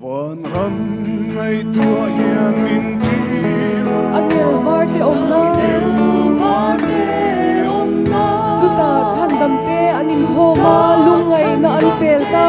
Vanram ngaihtuah hian min ti A kel var te awmna. Chutah chhandam te an inkhawm a, lungngaihna an pel ta.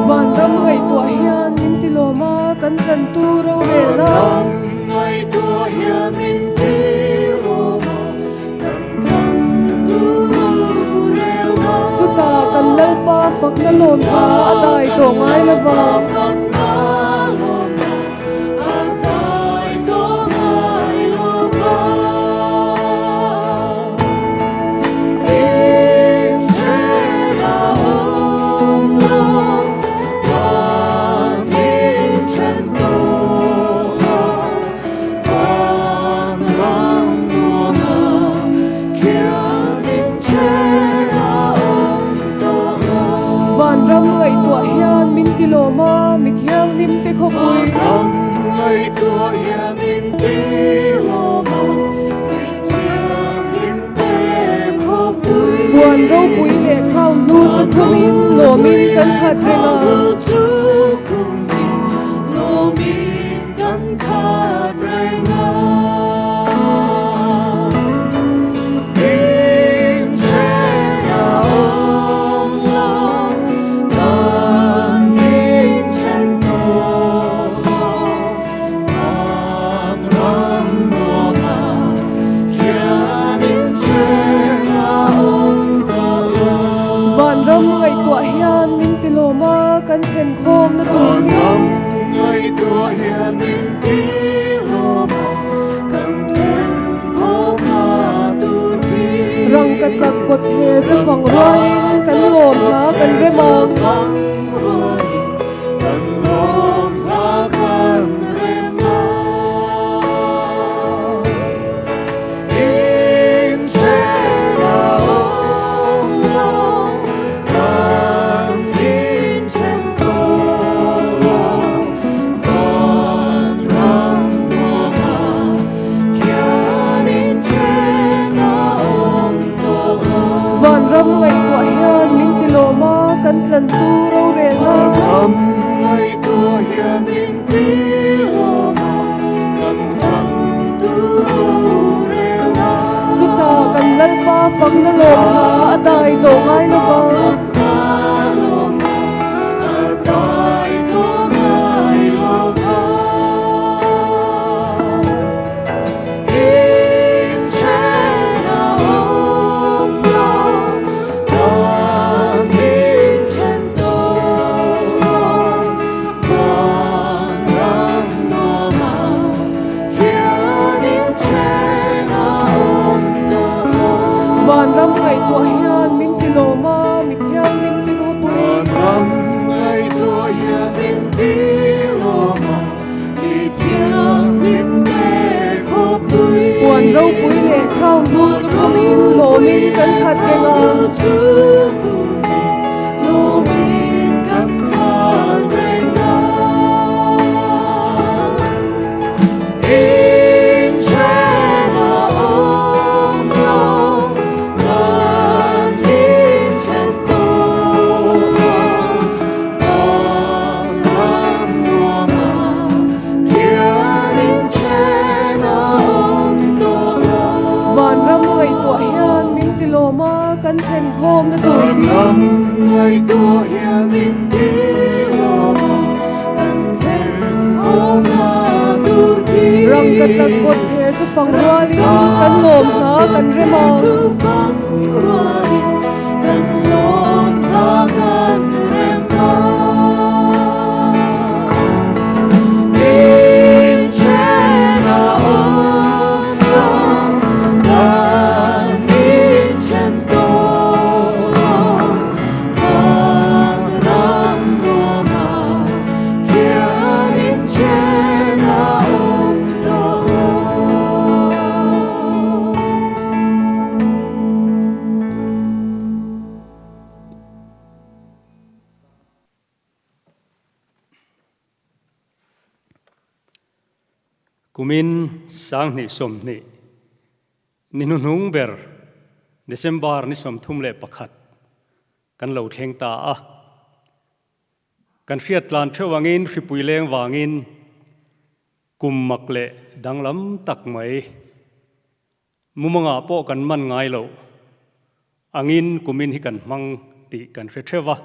Vanram ngaihtuah hian min ti lawm a, kan tlantu rorelna. Chutah kan Lalpa fakna lawm kha a dai tawh ngai lo va. Vanram ngaihtuah hian min ti lawm a, mi thianghlim te khawpui. Puan ropui leh crown hlu chu khumin lawmin kan khat reng a. Vanram ngaihtuah hian min ti lawm a, kan thlen khawmna tur hi. Rangka chak kawt her chu fang rualin kan lawm hla kan rem ang. Vanram ngaihtuah hian min ti lawm a, kan tlantu rorelna. Chutah kan Lalpa fakna lawm hla a dai tawh ngai lo va. Vanram ngaihtuah hian min ti lawm a, mi thianghlim te khawpui. Puan ropui leh crown lu chu khumin lawmin kan khat reng a. Vanram ngaihtuah hian min ti lawm a, kan thlen khawmna tur hi. Rangka chak kawt ther chu fang rualin kan lawm hna kan rem a. Kumin 2020 ni hnuhnung ber December ni 31 kan lo thleng ta a. Kan hriat tlan theuh angin hripui leng vangin kum mak leh danglam tak mai mumangah pawh kan man ngai loh angin kumin hi kan hmang tih kan hre theuh va.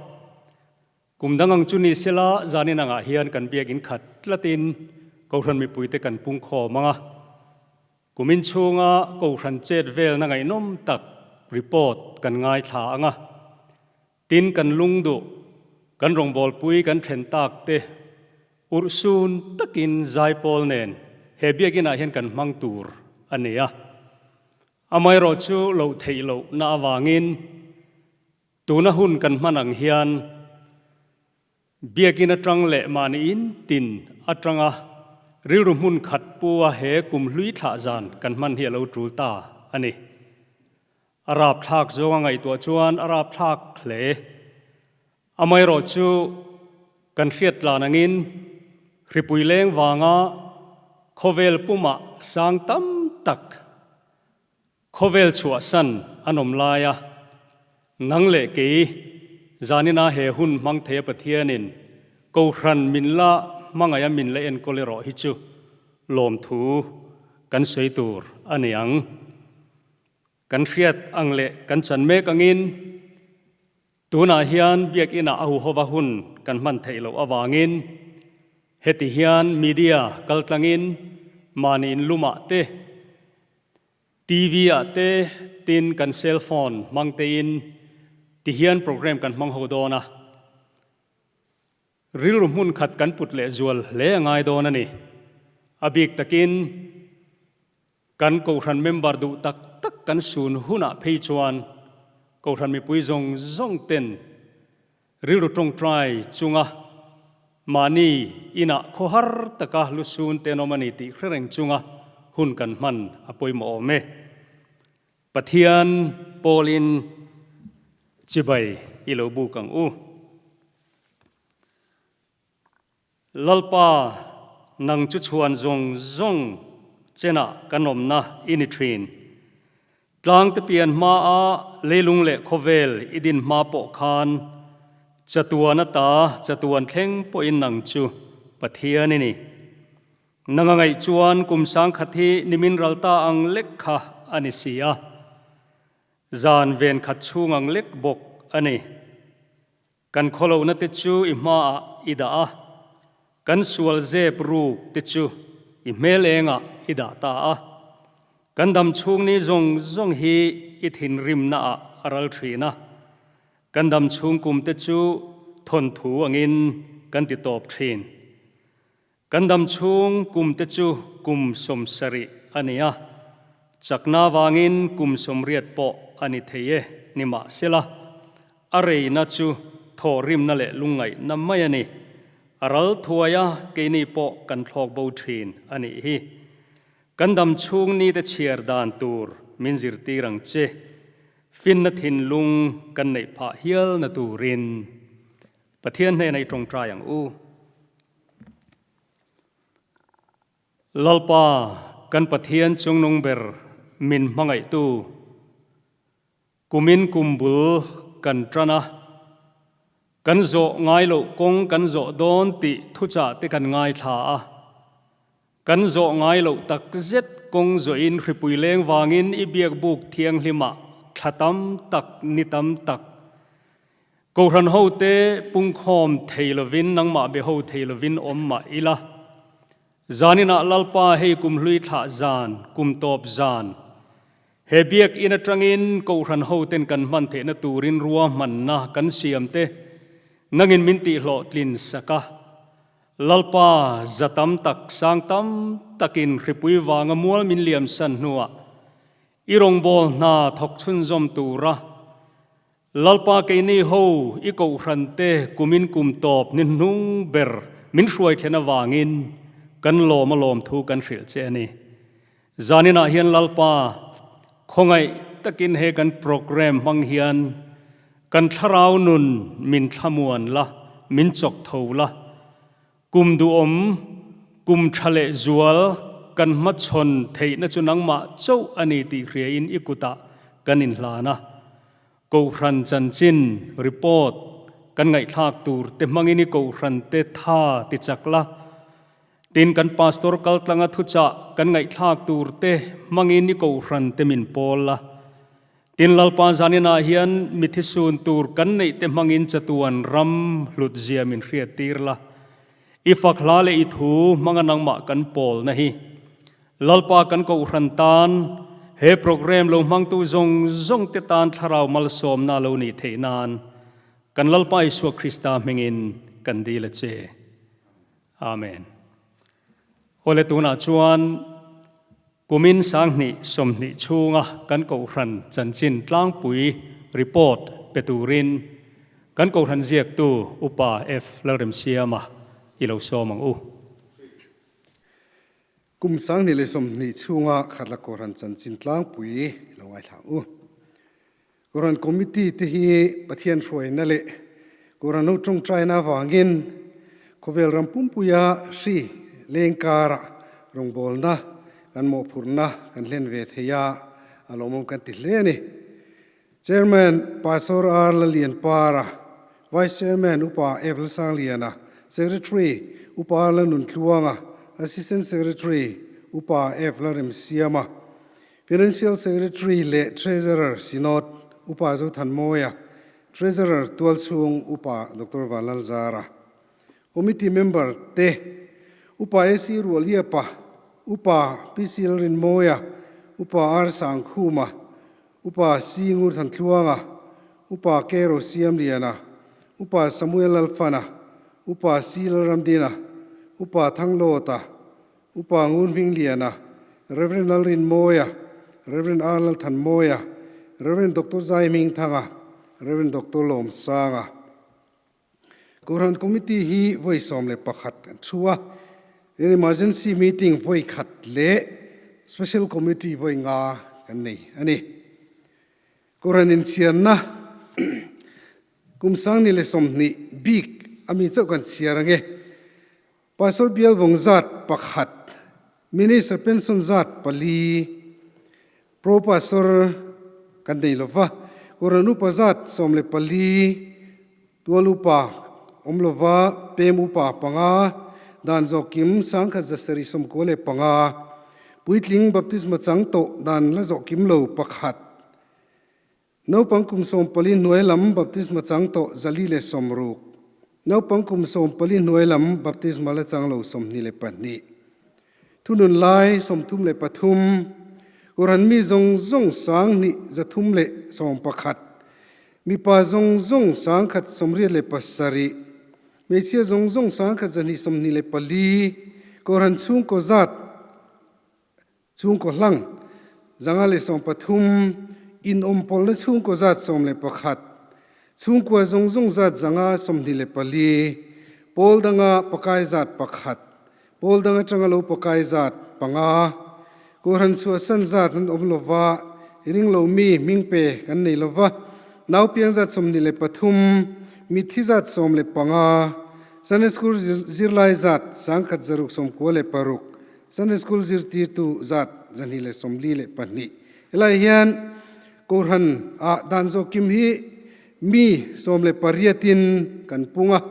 Kum dang ang chu ni sela zanin angah hian kan biakinn khat tlatin Kohhran mipuite kan pung khawm ang a. Kum inchhunga Kohhran chet velna ngaihnawm tak report kan ngaithla ang a. Tin kan lung duh, kan rawngbawlpui kan then tak te urhsun takin zaipawl nen he biakinah hian kan hmang tur a ni a. Amaherawhchu loh theih lohna avangin Tuna hun kan hman ang hian Biakinn atang leh mahni in tin atanga rilru hmun khat pu a he kum hlui thlah zan kan hman hi a lo tul ta a ni. A rapthlak zawnga ngaihtuah chuan a rapthlak hle. Amaherawhchu kan hriat tlan angin hripui leng vanga khawvel pumah sang tam tak Khawvel chhuahsan an awm laia nang leh kei zanina he hun hmang theia Pathianin Kohhran min la hmangaih a min la enkawl erawh hi chu lawmthu kan sawi tur a ni ang. Kan hriat ang leh kan chan mek angin tunah hian Biakinah a huhova hun kan hman theih loh avangin heti hian media kaltlangin mahni inlumah te TV ah te tin kan cell phone hmang tein ti hian program kan hmang ho dawn a, rilru hmun khat kan put leh zual hle a ngai dawn a ni. A bik takin kan Kohhran member duh tak tak kan sun hunah phei chuan Kohhran mipui zawng zawng ten Rilru tawngtai chunga mahni inah khawhar taka lusun tenawm a ni tih hre reng chunga hun kan hman a pawimawh awm e. Pathian pawlin chibai i lo buk ang u. Lalpa, nang chu chhuan zawng zawng chenah kan awmna i ni thin. Tlangte pian hmaa leilung leh khawvel i din hma pawh khan chatuan ata chatuan thleng pawhin nang chu Pathian i ni. Nang a ngaih chuan kum sangkhat hi nimin ral ta ang lek kha a ni si a, zan ven khat chhung ang lek bawk a ni. Kan khawlohna te chu i hmaah i dah a, kan sual zep ruk te chu i hmel engah i dah ta a. Kan dam chhung ni zawng zawng hi i thinrimna ah a ral thin a, kan dam chhung kum te chu thawnthu angin kan ti tawp thin. Kan dam chhung kum te chu kum 70 a ni a, chakna vangin kum 80 pawh a ni thei e, nimahsela, a reina chu thawhrimna leh lungngaihna mai a ni. A ral thuai a, keini pawh kan thlawk bo thin a nih hi. Kan dam chhung nite chhiar dan tur min zirtir ang che, finna thinlung kan neih phah hialna turin. Pathian hnena i tawngtai ang u. Lalpa, kan Pathian chungnung ber min hmangaihtu, kumin kum bul kan tan a, kan zawh ngai loh kawng kan zawh dawn tih thuchah te kan ngaithla a, kan zawh ngai loh tak zet kawng zawhin hripui leng vangin i biakbuk thianghlimah thla tam tak ni tam tak Kohhran hote pungkhawm thei lovin nangmah be ho thei lovin awm mah ila. Zaninah Lalpa hei kum hlui thlah zan, kum tawp zan. He biakinn atangin Kohhran hoten kan hman theihna turin ruahmanna kan siam te nangin min tihhlawhtlin sak a. Lalpa za tam tak sang tam takin hripui vanga mual min liamsan hnuah i rawngbâwl hna thawk chhunzawm tura Lalpa keini ho i kohhran te kumin kum tawp ni hnung ber min hruai thlen avangin kan lawm a lawm thu kan hrilh che a ni. Zaninah hian Lalpa khawngaih takin he kan programme hmang hian kan thlarau nun min thlamuan la, min chawk tho la, kum duhawm, kum tha leh zual kan hmachhawn theihna chu nangmah chauh a ni tih hriain i kutah kan inhlan a. Kohhran chanchin, report, kan ngaihthlak tur te hmangin i kohhran te tha ti chak la. Tin, kan pastor kaltlanga thuchah kan ngaihthlak tur te hmangin i kohhran te min pawl la. Tin, Lalpa zaninah hian mi thisun tur kan neih te hmangin chatuan ram hlut zia min hriat tir la. I fak hla leh i thu hmanga nangmah kan pawlna hi. Lalpa kan kohhran tan, he program lo hmangtu zawng zawng te tan thlarau malsawmna lo nih theih nan kan Lalpa Isua Krista hmingin kan dil a che. Amen. Awle tunah chuan Kumin 2020 chhunga kan Kohhran chanchin tlangpui report pe turin kan Kohhran ziaktu Upa F. Lalremsiama i lo sawm ang u. Kum 2020 chhunga Khatla Kohhran chanchin tlangpui i lo ngaithla ang u. Kohhran Committee te hi Pathian hruaina leh Kohhran ho tawngtaina avangin khawvel ram pumpuia hri leng karah rawngbawlna kan mawhphurhna kan hlen ve thei a, a lawmawm kan ti hle a ni. Chairman Pastor R. Lalianpara, Vice Chairman Upa F. Lalsangliana, Secretary Upa R. Lanuntluanga, Assistant Secretary Upa F. Lalremsiama, Financial Secretary leh Treasurer Synod Upa Zothanmawia, Treasurer Tualchhung Upa Doctor Vanlalzara, Committee Member te, Upa AC Rualhiapa, Upa PC Lalrinmawia, Upa R Sangkhuma, Upa C Ngurthantluanga, Upa K Rosiamliana, Upa Samuel Lalfana, Upa C Lalramdina, Upa Thanglawta, Upa Ngun Hmingliana, Rev. Lalrinmawia, Rev. R. Lalthanmawia, Rev. Doctor Zai Hmingthanga, Rev. Doctor Lawmsanga. Kohhran Committee hi vawi 11 kan thu a, tin Emergency Meeting vawi khat leh Special Committee vawi nga kan nei a ni. Kohhran inchhiarna kum 2020 bik a mi chauh kan chhiar ange. Pastor bial vawng zat pakhat, Minister pension zat pali, Pro Pastor kan nei lova, Kohhran upa zat 14, Tual upa awm lova, Pem upa panga, Dan zawk kim 1795, Puitling baptisma chang tawh dan la zawh kim lo pakhat, Naupang kum 14 hnuai lam baptisma chang tawh 460. Naupang kum 14 hnuai lam baptisma la chang lo 22. Thunun lai 33. Kohhran mi zawng zawng 2311. Mipa zawng zawng 1087. Hmeichhia zawng zawng 1224. Kohhran chhungkaw zat Chhungkaw hlang 513, inawmpawlna chhungkaw zat 11, chhungkua zawng zawng zat 124, pawl danga pakai zat pakhat, pawl dang atanga lo pakai zat panga, Kohhran chhuahsan zat an awm lova, ring lo mi hming pe kan nei lova, naupiang zat 23, mitthi zat 15, Sunday School zirlai zat 1696, Sunday School zirtirtu zat 242. Helai hian Kohhran ah dan zawh kim hi mi 18 in kan pung a,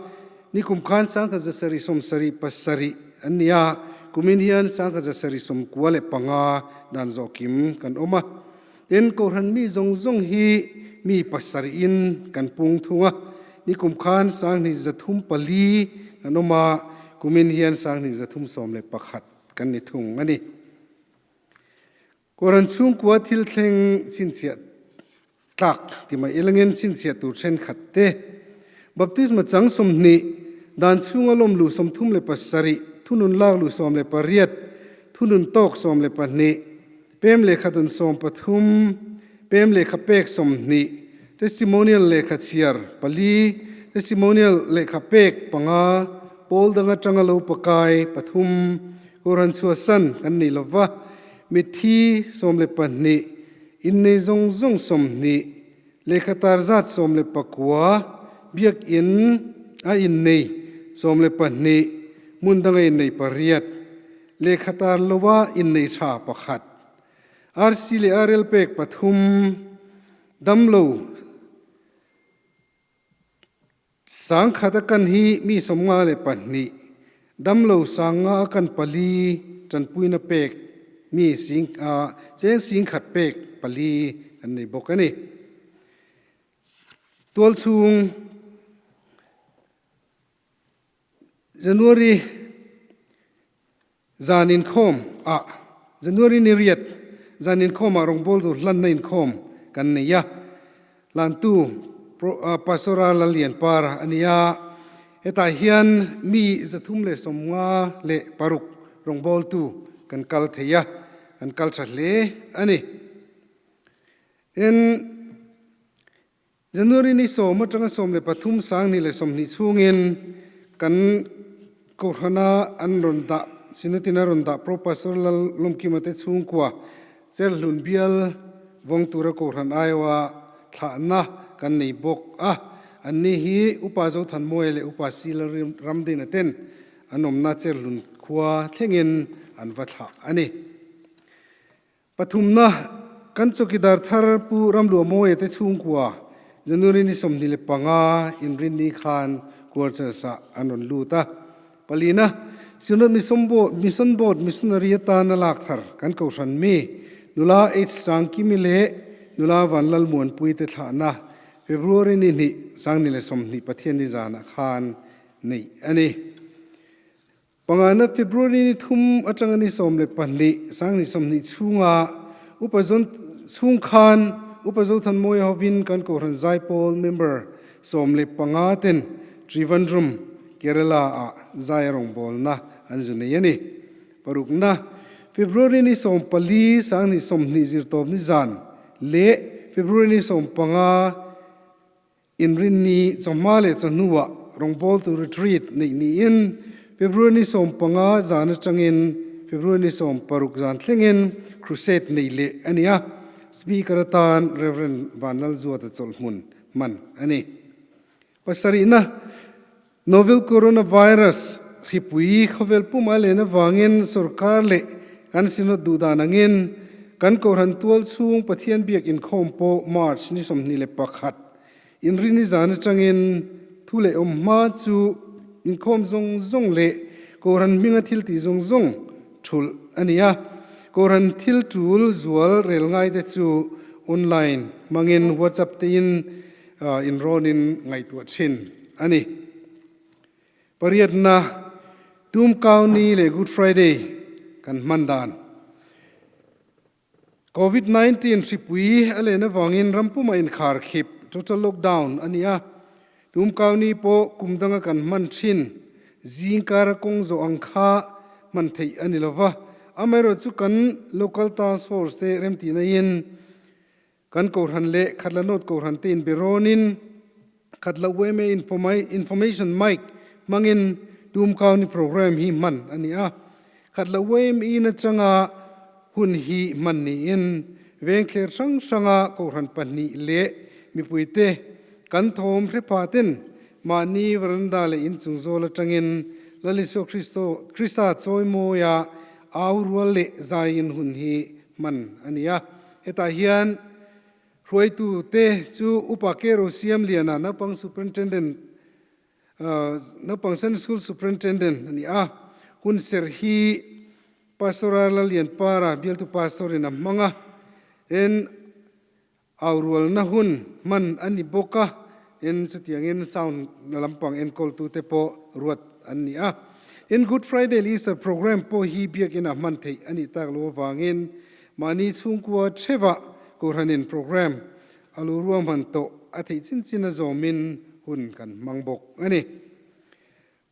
nikum khan 1777 an ni a, kumin hian 1795 dan zawh kim kan awm a. Tin, Kohhran mi zawng zawng hi mi pasarih in kan pung thung a, nikum khan 2304 kan awm a, kumin hian 2311 kan ni thung a ni. Kohhran chhungkua thil thleng chhinchhiah tlak ti mai ilangin chhinchhiah tur thenkhat te, Baptisma chang 20, dan chhunga lawm lu 37, thunun lak lu 18, thunun tawk 12, Pem lehkha dun 13, pem lehkha pek 20, testimonial lehkha chhiar pali, testimonial lehkha pek panga, pawl dang atanga lo pakai pathum, Kohhran chhuahsan kan nei lova, mitthi 12, innei zawng zawng 20, lehkha tar zat 19, biakinn a innei 12, hmun danga innei pariat. Lehkha tar loa innei tha pakhat. RC leh RL pek pathum. Damlo sangkhat a kan hi mi 52, damlo 5,000 a kan pali, tanpuina pek mi sing cheng 10,000 pek pali an nei bawk a ni. Tualchhung January zan inkhawm ah January ni riat zan inkhawm ah rawngbawl tur hlanna inkhawm kan nei a, hlantu Pastor Lallianpara a ni a, hetah hian mi 356 rawngbawltu kan kal thei a, kan kal tha hle a ni. Tin, January ni 10 atanga 13 2020 chhungin kan Kohhrana an rawn dah, Synod-in a rawn dah Pro Pastor Lal Lawmkima te chhungkua Cherhlun bial vawng tura Kohhran aiawha thlahna kan nei bawk a. Anni hi Upa Zothanmawia leh Upa Sila Ramdina ten an awmna Cherhlun khua thlengin an va thlah a ni. Pathumna, kan chawkidar thar Pu Ramluahmawia te chhungkua January ni 25 inrinni khan quarters-ah an rawn lut a. Palina, Synod Mission Board, Mission Board Missionary atana lak thar kan kohhran mi Nula H Sangkimi leh Nula Vanlalmuanpui te thlahna February ni hnih 2020 Pathianni zanah khan neih a ni. Pangana February ni thum atanga ni 12 2020 chhunga Upa Zon chhung khan Upa Zothanmawia hovin kan Kohhran Zaipawl member 15 ten Trivandrum, Kerala ah zai rawngbawlna an zu nei a ni. Parukna, February ni 14 2020 zirtawp ni zan leh February ni 15 Inrinni chawhma leh chawhnuah rawngbawltu retreat neih niin February ni 15 zan atangin February ni 16 zan thlengin crusade neih leh a ni a, Speaker atan Rev. Vanlalzuata chawlhhmun hman a ni. Pasarihna, Novel Coronavirus hripui khawvel puma len avangin sorkar leh kan Synod duhdan angin kan Kohhran tual chhung Pathian biak inkhawm pawh March ni 21 inrini zan atangin thu leh awm hma chu inkhawm zawng zawng leh Kohhran hminga thil tih zawng zawng thulh a ni a. Kohhran thil tul zual rel ngaite chu online hmangin WhatsApp tein inrawnin ngaihtuah thin a ni. Pariatna, Tumkau Ni leh Good Friday kan hman dan. Covid-19 hripui a len avangin ram pumah inkhar khip, total lockdown, a ni a. Tumkau Ni pawh kum danga kan hman thin zingkara kawng zawh ang kha hman theih a ni lova. Amaherawhchu kan local task force te remtihnain Kan Kohhran leh Khatla North Kohhran te inbe rawnin Khatla yma Information Mic hmangin Tumkau ni program hi hman a ni a. Khatla yma in atanga hun hi hman niin vengthler hrang hranga Kohhran pahnih leh mipuite kan thawm hrepa ten mahni veranda leh inchung zawl atangin Lal Isua Krista chawimawia au rual leh zaiin hun hi hman a ni a. Hetah hian hruaitu te chu Upa Kero Siamliana naupang Superintendent naupang Sunday School Superintendent a ni a. Hun ser hi Pastor Lalianpara bialtu Pastor in a hmang a. En aurualna hun hman a ni bawk a. En chutiangin sound lampang enkawltute pawh ruat an ni a. En Good Friday leh Easter program pawh hi biakina hman theih a nih tak lo avangin Mahni chhungkua theuhah Kohhranin program a lo ruahman tawh a theih chin chin a zawmin hun kan hmang bawk a ni.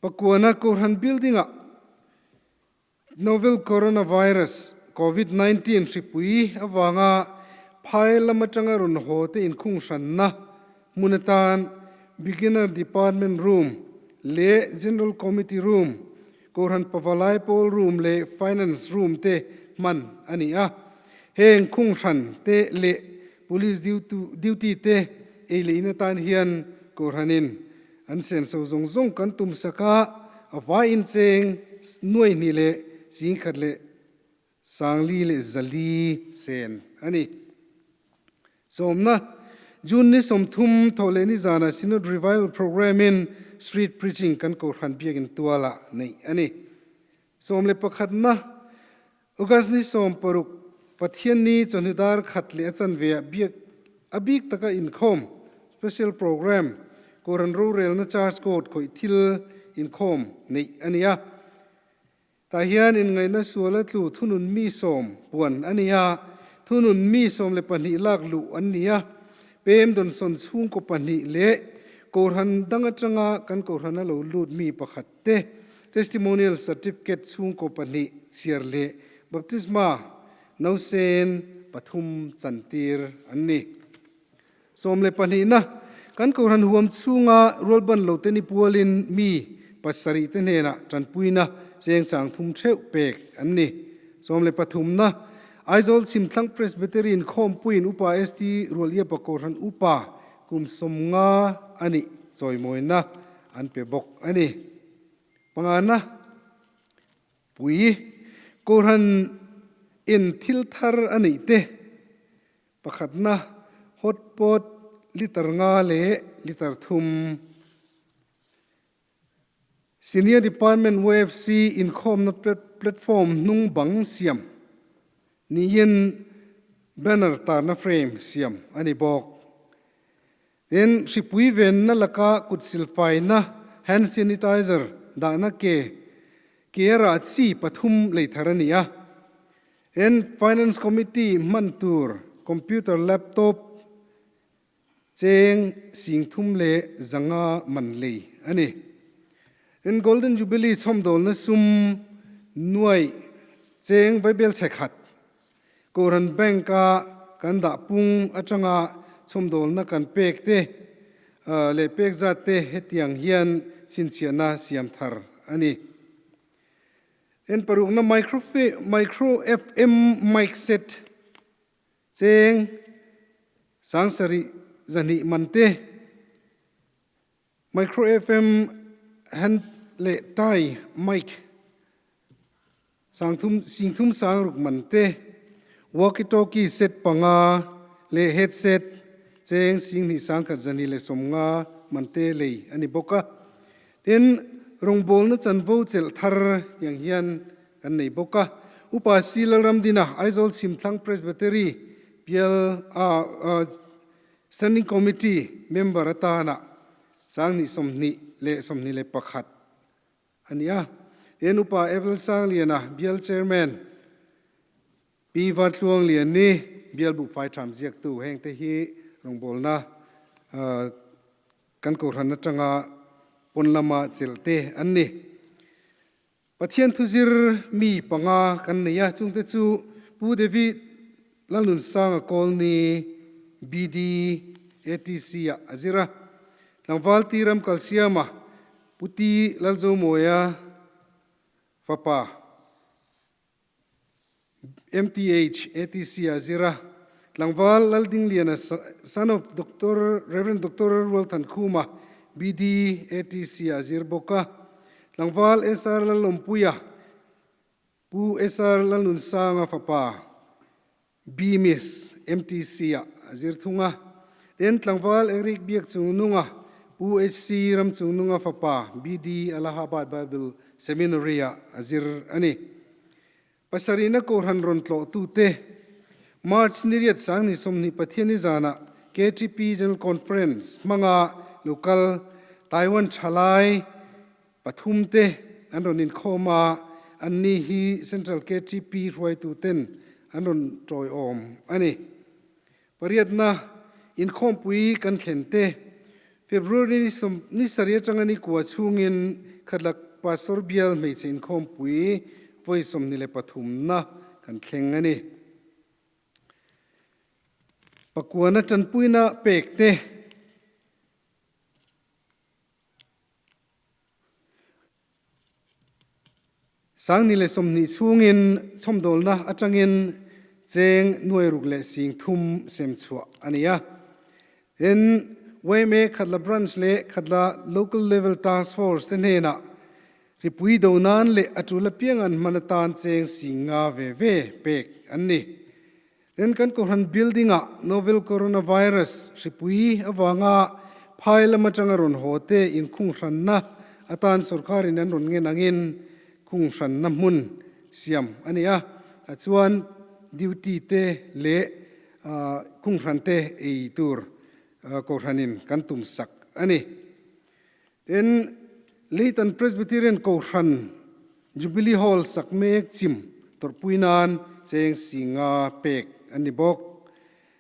Pakuana Kohhran building-ah Novel Coronavirus, Covid-19, hripui avanga phai lam atanga rawn haw te inkhung hranna hmun atan Beginner Department Room leh General Committee Room Kohhran Pavalai Pawl Room leh Finance Room te hman a ni a. Heng khung hran te leh Police duty te ei leh in atan hian Kohhranin an senso zawng zawng kan tum sak a, a vai incheng nuai hnih leh 14,400 sen a ni. Sawmna, June ni 30 thawhleh ni zanah Synod Revival Programme in Street Preaching kan Kohhran Biakinn tualah neih a ni. 11na, August ni 16 Pathianni chawhnu dar khat leh a chanve ah biak a bik taka inkhawm, Special Programme, Kohhran rorelna Church Court khawih thil inkhawm neih a ni a. Tah hian inngaihna sual a tlu thunun mi sawm puan a ni a, thunun mi 12 lak luh an ni a. Pem dawnsawn chhungkaw pahnih leh Kohhran dang atanga kan Kohhrana lo lut mi pakhat te Testimonial Certificate chhungkaw pahnih chhiar leh Baptisma nausen pathum chantir an ni. 12na, Kan Kohhran huam chhunga rualban lote ni pualin mi pasarih te hnenah tanpuina cheng sang thum theuh pek an ni. 13na, Aizawl Chhimthlang Presbyterian Khawmpuiin Upa ST Rualiapa Kohhran Upa kum 50 a nih chawimawina an pe bawk a ni. Pangana, Pui, Kohhran in thil thar a neih te, Pakhatna, hot pot liter nga leh liter thum. Senior Department UFC inkhawmna platform hnung bang siam niin banner tarna frame siam a ni bawk. Tin, hripui venna laka kut silfaina, hand sanitizer, dahna ke ke rah chi pathum lei thar a ni a. Tin, Finance Committee hman tur computer laptop cheng 3500 man lei a ni. Tin, Golden Jubilee chhawmdawlna sum nuaih cheng vaibel chhe khat Kohhran Bank-a kan dah pung atanga chhawmdawlna kan pek te leh pek zat te hetiang hian chhinchhiahna siam thar a ni. En parukna Micro FM mic set cheng 7200 man te, Micro FM hand leh tie mic 3000 6000 man te, walkie talkie set panga leh headset cheng 2150 man te lei a ni bawk a. Tin, rawngbawlna chanvo chelh thar tiang hian kan nei bawk a. Upa Si Lalramdina, Aizawl Chhimthlang Presbytery Bial Standing Committee member atana 2021 a ni a. Tin, Upa Evel Sangliana, Bial Chairman, Pi Vartluangliani, Bial Buhfai Tham ziaktu hengte hi rawngbawlna kan Kohhran atanga pawn lama chelh te an ni. Pathian thuzir mi panga kan nei a, chungte chu Pu David Lalnunsanga Kawlni, BD, ATC ah a zir a, Tlangval Ti Ram Kalsiama, Pu Ti Lalzomawia fapa, MTH, ATC ah a zir a, Tlangval Laldingliana, son of Doctor Rev. Doctor Rualthankhuma, BD, ATC ah a zir bawk a, Tlangval SR Lalawmpuia, Pu SR Lalnunsanga fapa, BMIS, MTC ah a zir thung a. Tin, Tlangval Eric Biakchungnunga, Pu HC Ramchungnunga fapa, BD, Allahabad Bible Seminary ah a zir a ni. Pasarihna Kohhran rawn tlawhtute, March ni riat 2020 Pathianni zanah KTP General Conference hmanga local Taiwan thalai Pathum te an rawn inkhawm a, anni hi Central KTP hruaituten an rawn tawiawm a ni. Pariatna inkhawmpui kan thlen te, February ni sarih atanga ni kua chhungin Khatlak Pastor Bial hmeichhe inkhawmpui vawi 23na kan thleng a ni. Pakuana tanpuina pek te. 2020 chhungin chhawmdawlna atangin cheng 6,030 sem chhuah a ni a. Tin, yma Khatla Branch leh Khatla Local Level Task Force te hnenah. Hripui do nan leh a tul apiang an hman atan cheng sing nga ve ve pek an ni. Then kan Kohhran building ah novel coronavirus hripui avanga phai lam atanga rawn haw te inkhung hranna atan sorkar in an rawn ngen angin khung hranna hmun siam a ni a. Tah chuan duty te leh khung hran te ei tur Kohhran in kan tum sak a ni. Tin, Leitan Presbyterian Kohhran Jubilee Hall sak mek chim tawrhpui nan cheng si nga pek a ni bawk.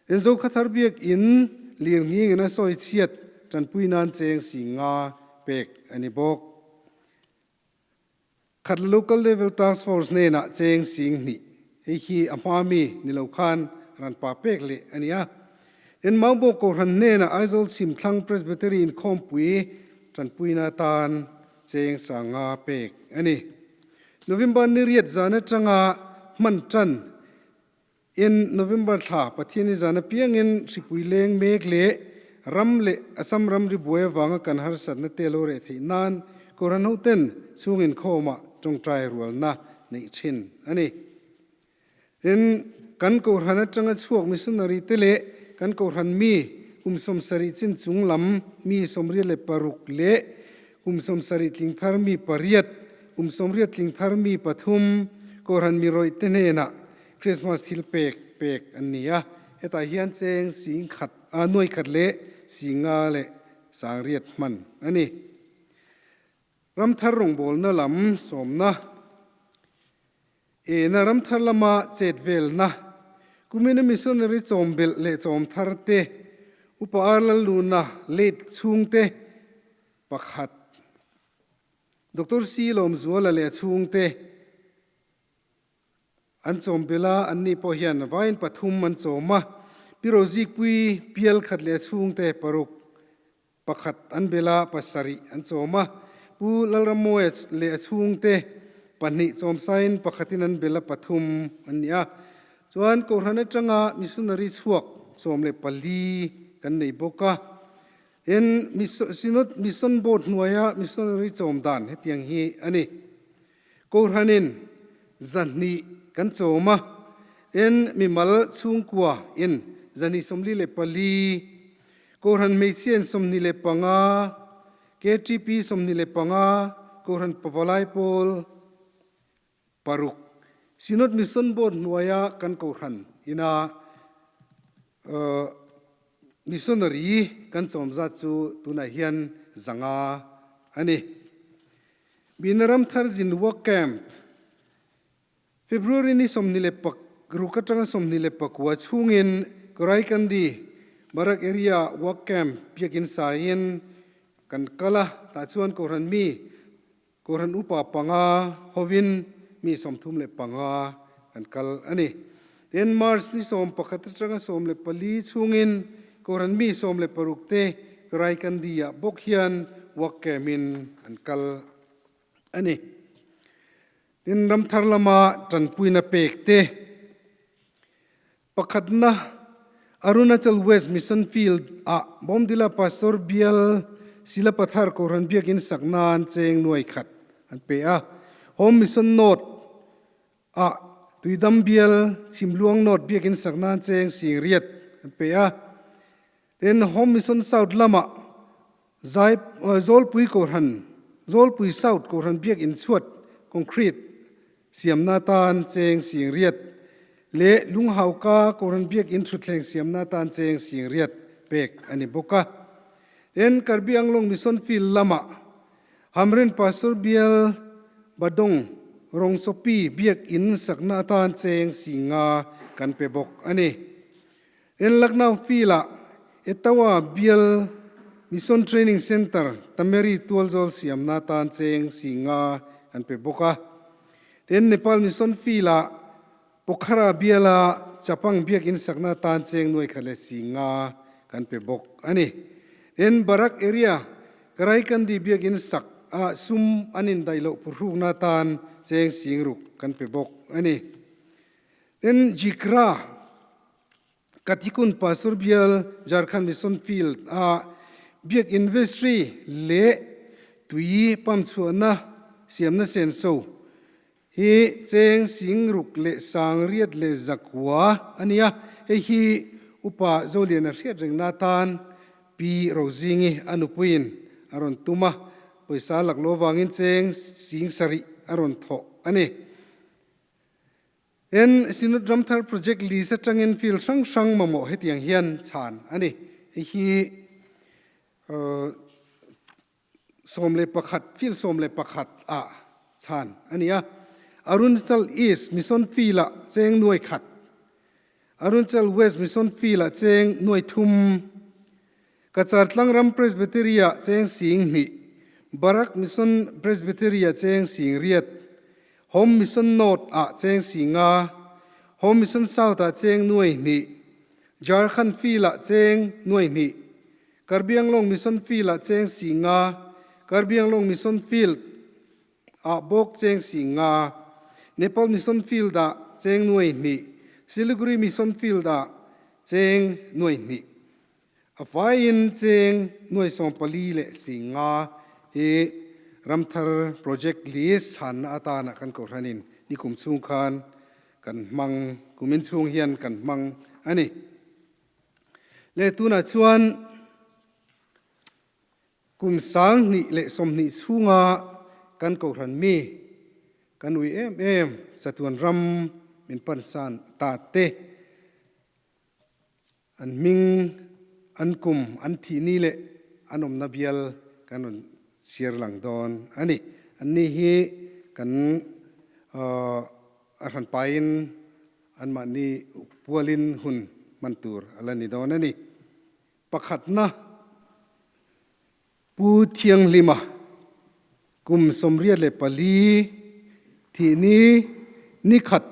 Tin, Zokhathar Biakinn lirnghing in a sawi chhiat tanpui nan cheng si nga pek a ni bawk. Khatla Local Level Task Force hnenah cheng sing hnih, hei hi a hma mi ni lo khan ran pa pek leh a ni a. Tin, Maubawk Kohhran hnenah Aizawl Chhimthlang Presbytery inkhawmpui tanpuina atan cheng sanga pek a ni. November ni riat zan atanga hman tan In November thla Pathian i zan apiangin hripui leng mek leh ram leh Assam ramri buai avanga kan harsatna te lo reh theih nan Kohhran hoten chhung inkhawmah tawngtai rualna neih thin a ni. Tin, kan Kohhran atanga chhuak missionary te leh kan Kohhran mi kum 70 chin chung lam mi 86 leh kum 70 tling thar mi pariat, kum 80 tling thar mi pathum Kohhran mi rawih te hnenah Christmas thil pek pek an ni a, hetah hian cheng sing khat a nuai khat leh sing nga leh sang riat hman a ni. Ramthar rawngbawlna lam sawmna, Ena ramthar lama chet velna, kumina missionary chawm belh leh chawm thar te, Upa Ar Lalluna late chhungte pakhat, Doctor C Lawmzuala leh a chhungte, An chawm belh a, anni pawh hian vain pathum an chawm a, Pi Rozikpui pial khat leh chhungte paruk pakhat an belh a, pasarih an chawm a, Pu Lalramawia leh a chhungte pahnih chawmsain pakhatin an belh a, pathum an ni a. Chuan Kohhran atanga missionary chhuak 14 kan nei bawk a. Tin, Synod Mission Board hnuaia missionary chawm dan hetiang hi a ni. Kohhranin 200 kan chawm a, tin mimal chhungkua in 244, Kohhran hmeichhia in 25, KTP 25, Kohhran Pavalai pawl paruk, Synod Mission Board hnuaia kan Kohhran ina Missionary kan chawm zat chu tunah hian 500 a ni. Bina Ramthar Zin Work Camp, February ni 26 atanga 29 chhungin Koraikandi, Barak Area Work Camp biakin saiin kan kal a, tah chuan Kohhran mi, Kohhran upa panga hovin mi 35 kan kal a ni. Tin, March ni 11 atanga 14 chhungin Kohhran mi 16 te Karaikandi-ah bawk hian work camp-in an kal a ni. Tin, ramthar lama tanpuina pek te Pakhatna, Arunachal West Mission Field ah Bomdila Pastor Bial Silapathar Kohhran Biakinn sak nan cheng nuai khat an pe a. Home Mission North ah Tuidam Bial Chhimluang North Biakinn sak nan cheng sing riat an pe a. Tin, Home Mission South lamah Zai Zawlpui Kohhran, Zawlpui South Kohhran Biakinn chhuat concrete siamna atan cheng sing riat leh Lunghauka Kohhran Biakinn thutthleng siamna atan cheng sing riat pek a ni bawk a. Tin, Karbi Anglong Mission Field lamah Hamren Pastor Bial Badong Rongsopi Biakinn sakna atan cheng sing nga kan pe bawk a ni. En Lucknow Field-ah Etawa Bial Mission Training Centre Tameri tualzawl siamna tan cheng si nga an pe bawk a. Tin, Nepal Mission Field-ah Pokhara Biala Chapang biakinn sakna tan cheng nuai khat leh si nga kan pe bawk a ni. Tin, Barak Area Karaikandi biakinn sak ah sum an indaih loh phuhrukna tan cheng sing ruk kan pe bawk a ni. Tin, Jikra Kathikun Pastor Bial Jharkhand Mission Field ah Biakinn Vestry leh tui pump chhuahna siamna senso hi cheng sing ruk leh sang riat leh zakua a ni a, hei hi Upa Zoliana hriat rengna atan Pi Rozingi a nupuiin a rawn tum a, pawisa lak lo vangin cheng sing sarih a rawn thawh a ni. En Synod Ramthar Project list atangin field hrang hrang mamawh hetiang hian chhan a ni. Hei hi 11 field 11 ah chhan a ni a. Arunachal East Mission Field ah cheng nuai khat, Arunachal West Mission Field ah cheng nuai thum, Kachar Tlangram Presbytery ah cheng sing hnih, Barak Mission Presbytery ah cheng sing riat, Home Mission North ah cheng sing nga, Home Mission South ah cheng nuai hnih, Jharkhand Field ah cheng nuai hnih, Karbianglong Mission Field ah cheng si nga, Karbianglong Mission Field ah bawk cheng si nga, Nepal Mission Field ah cheng nuai hnih, Siliguri Mission Field ah cheng nuai hnih. A fai in cheng nuai 14 le si nga hi Ramthar Project list channa atana kan kohhran in nikum chung khan kan hmang, kumin chung hian kan hmang ani. Le tunah chuan kum 2020 chhunga kan kohhran mi kan ui em em chatuan ram min pansan ta te an hming an kum an thih ni leh an awmna bial kan rawn chhiar lang dawn a ni. An ni hi kan a hran pain Anmahni pualin hun hman tur a la ni dawn a ni. Pakhatna, Pu Thianghlima, kum 84 thihni nikhat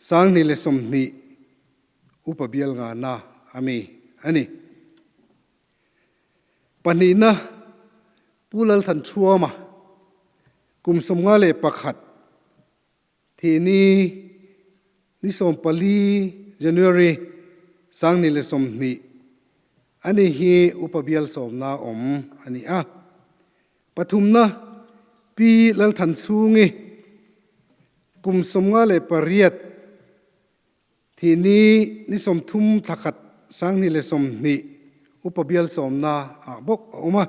2020 upa bial ngana a mi a ni. Pahnihna, Pu Lalthanchhuama, kum 51 Thihni ni 14 January 2020 ani hi upa bial sawmna awm a ni a. Pathumna Pi Lalthanchhungi kum 58 thihni ni 30 thla khat 2020 upa bial sawmna ah bawk a awm a.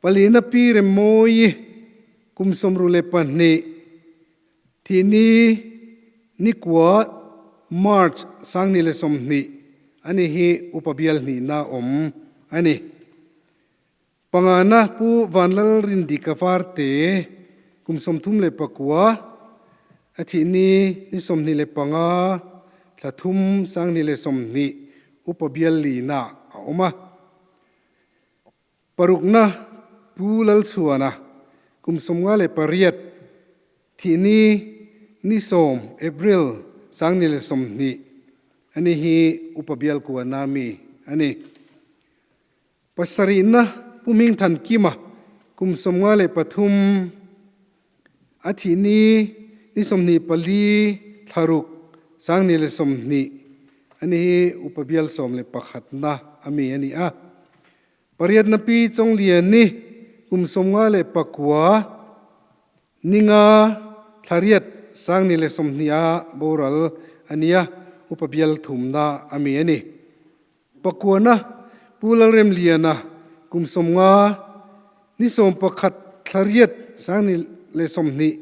Palina Pi Remmawi kum 62 thihni ni kua March 2020 ani hi upa bial hnihna awm a ni. Pangana Pu Vanlal Rindika Varte kum 39 a thihni ni 25 thla thum 2020 upa bial lina a awm a. Parukna Pu Lalchhuana kum 58 thihni ni 10 April 2020 ani hi upa bial kuana mi ani. Pasarihna Pu Hmingthan Kima kum 53 a thihni ni 24 thla ruk 2020 ani hi upa bial 11 na ami ani a. Pariatna Pi Chawngliani kum 59 ninga thla riat 2020 a boral ania upa bial thumna ami ani. Pakuana Pu Lalremliana kum 50 ni 11 thla riat 2020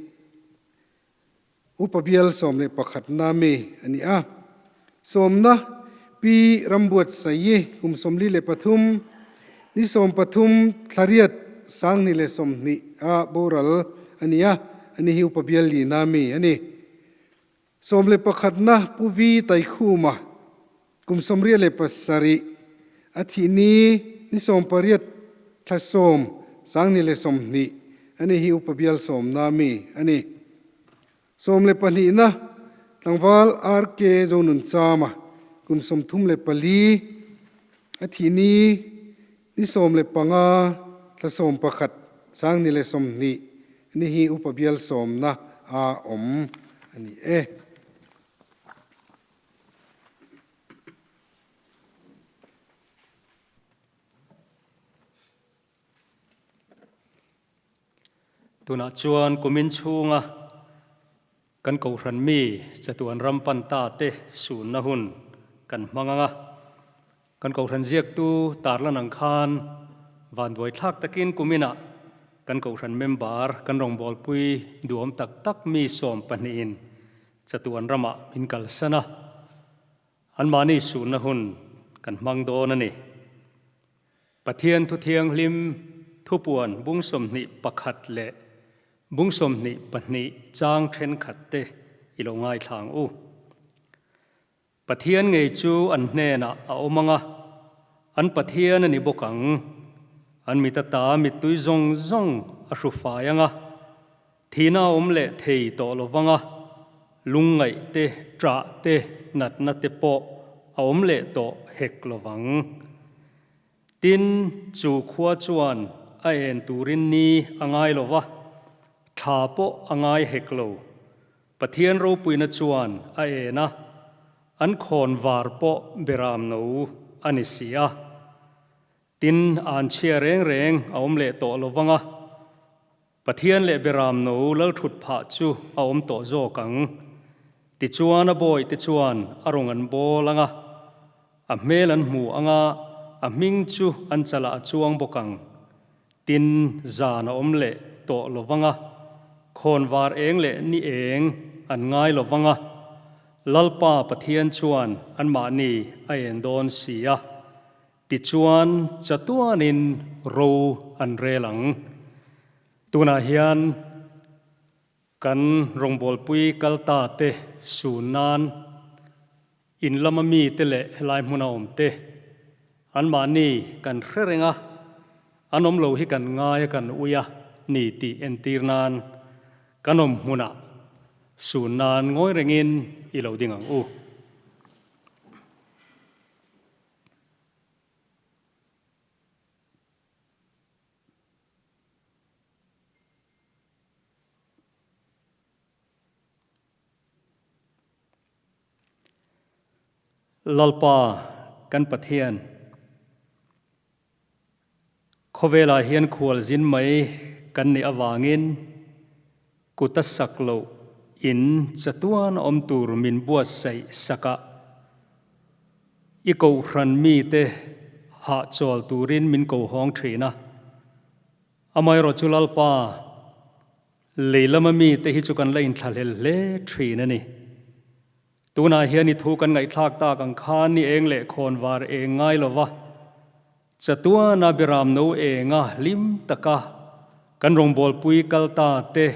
Upa bial 11 na mi a ni a. Sawmna Pi Rambuat Saii kum 43 ni 13 thla riat 2020 a boral a ni a, ani hi upa bial li na mi a ni. 11 na Pu Vi Taikhuma kum 87 a thih ni ni 18 thla 10 2020 ani hi upa bial sawm na mi a ni. 12 na tlangval RK Zonun Chama kum 34 a thih ni ni 15 thla 11 2020 ni hi upa bial sawm na a awm a ni e. Tunah chuan kumin chhunga kan kohhran mi chatuan ram pan ta te sunna hun kan hmang ang a. Kan kohhran ziaktu tarlan ang khan vanduai thlak takin kuminah kan kohhran member kan rawngbawlpui duhawm tak tak mi sawmpahnihin chatuan ramah min kalsan a. Anmahni sunna hun kan hmang dawn a ni. Pathian Thu Thianghlim thupuan bung 21 leh bung 22 chang thenkhat te i lo ngaithla ang u. Pathian ngei chu an hnenah a awm ang a, an Pathian a ni bawk ang. An mit ata mittui zawng zawng a hru fai ang a, thihna a awm leh thei tawh lo vang a, lungngaih te, ṭah te, natna te pawh a awm leh tawh hek lo vang. Tin, chu khua chuan a en turin ni a ngai lo va, thla pawh a ngai hek lo. Pathian ropuina chuan a en a, an khawn var pawh beram no a ni si a. Tin, an chhia reng reng a awm leh tawh lo vang a, Pathian leh beram no lalthut phah chu a awm tawh zawk ang. Tichuan a bawihte chuan a rawn an bawl ang a, a hmel an hmu ang a, a hming chu an chalah a chuang bawk ang. Tin, zan a awm leh tawh lo vang a, khawnvar eng leh ni eng an ngai lo vang a, Lalpa Pathian chuan anmahni a en dawn si a. Tichuan, chatuanin ro an rel ang. Tunah hian kan rawngbawlpui kal ta te sun nan in lama mite leh helai hmuna awm te anmahni kan hre reng a, an awm lo hi kan ngai a kan ui a ni tih entir nan kan awm hmunah sun nan ngawi rengin i lo ding ang u. Lalpa kan Pathian, khawvelah hian khualzin mai kan nih avangin kut a sak loh in chatuan awm tur min buatsaih sakah I kohhran mite hahchawl turin min ko hawng thin a. Amaherawh chu Lalpa, lei lama mite hi chu kan la inthlahlel hle thin a ni. Tunah hian i thu kan ngaihthlak tak ang khan ni eng leh khawn var eng ngai lova, chatuana biram no enga hlim taka kan rawngbawlpui kal ta te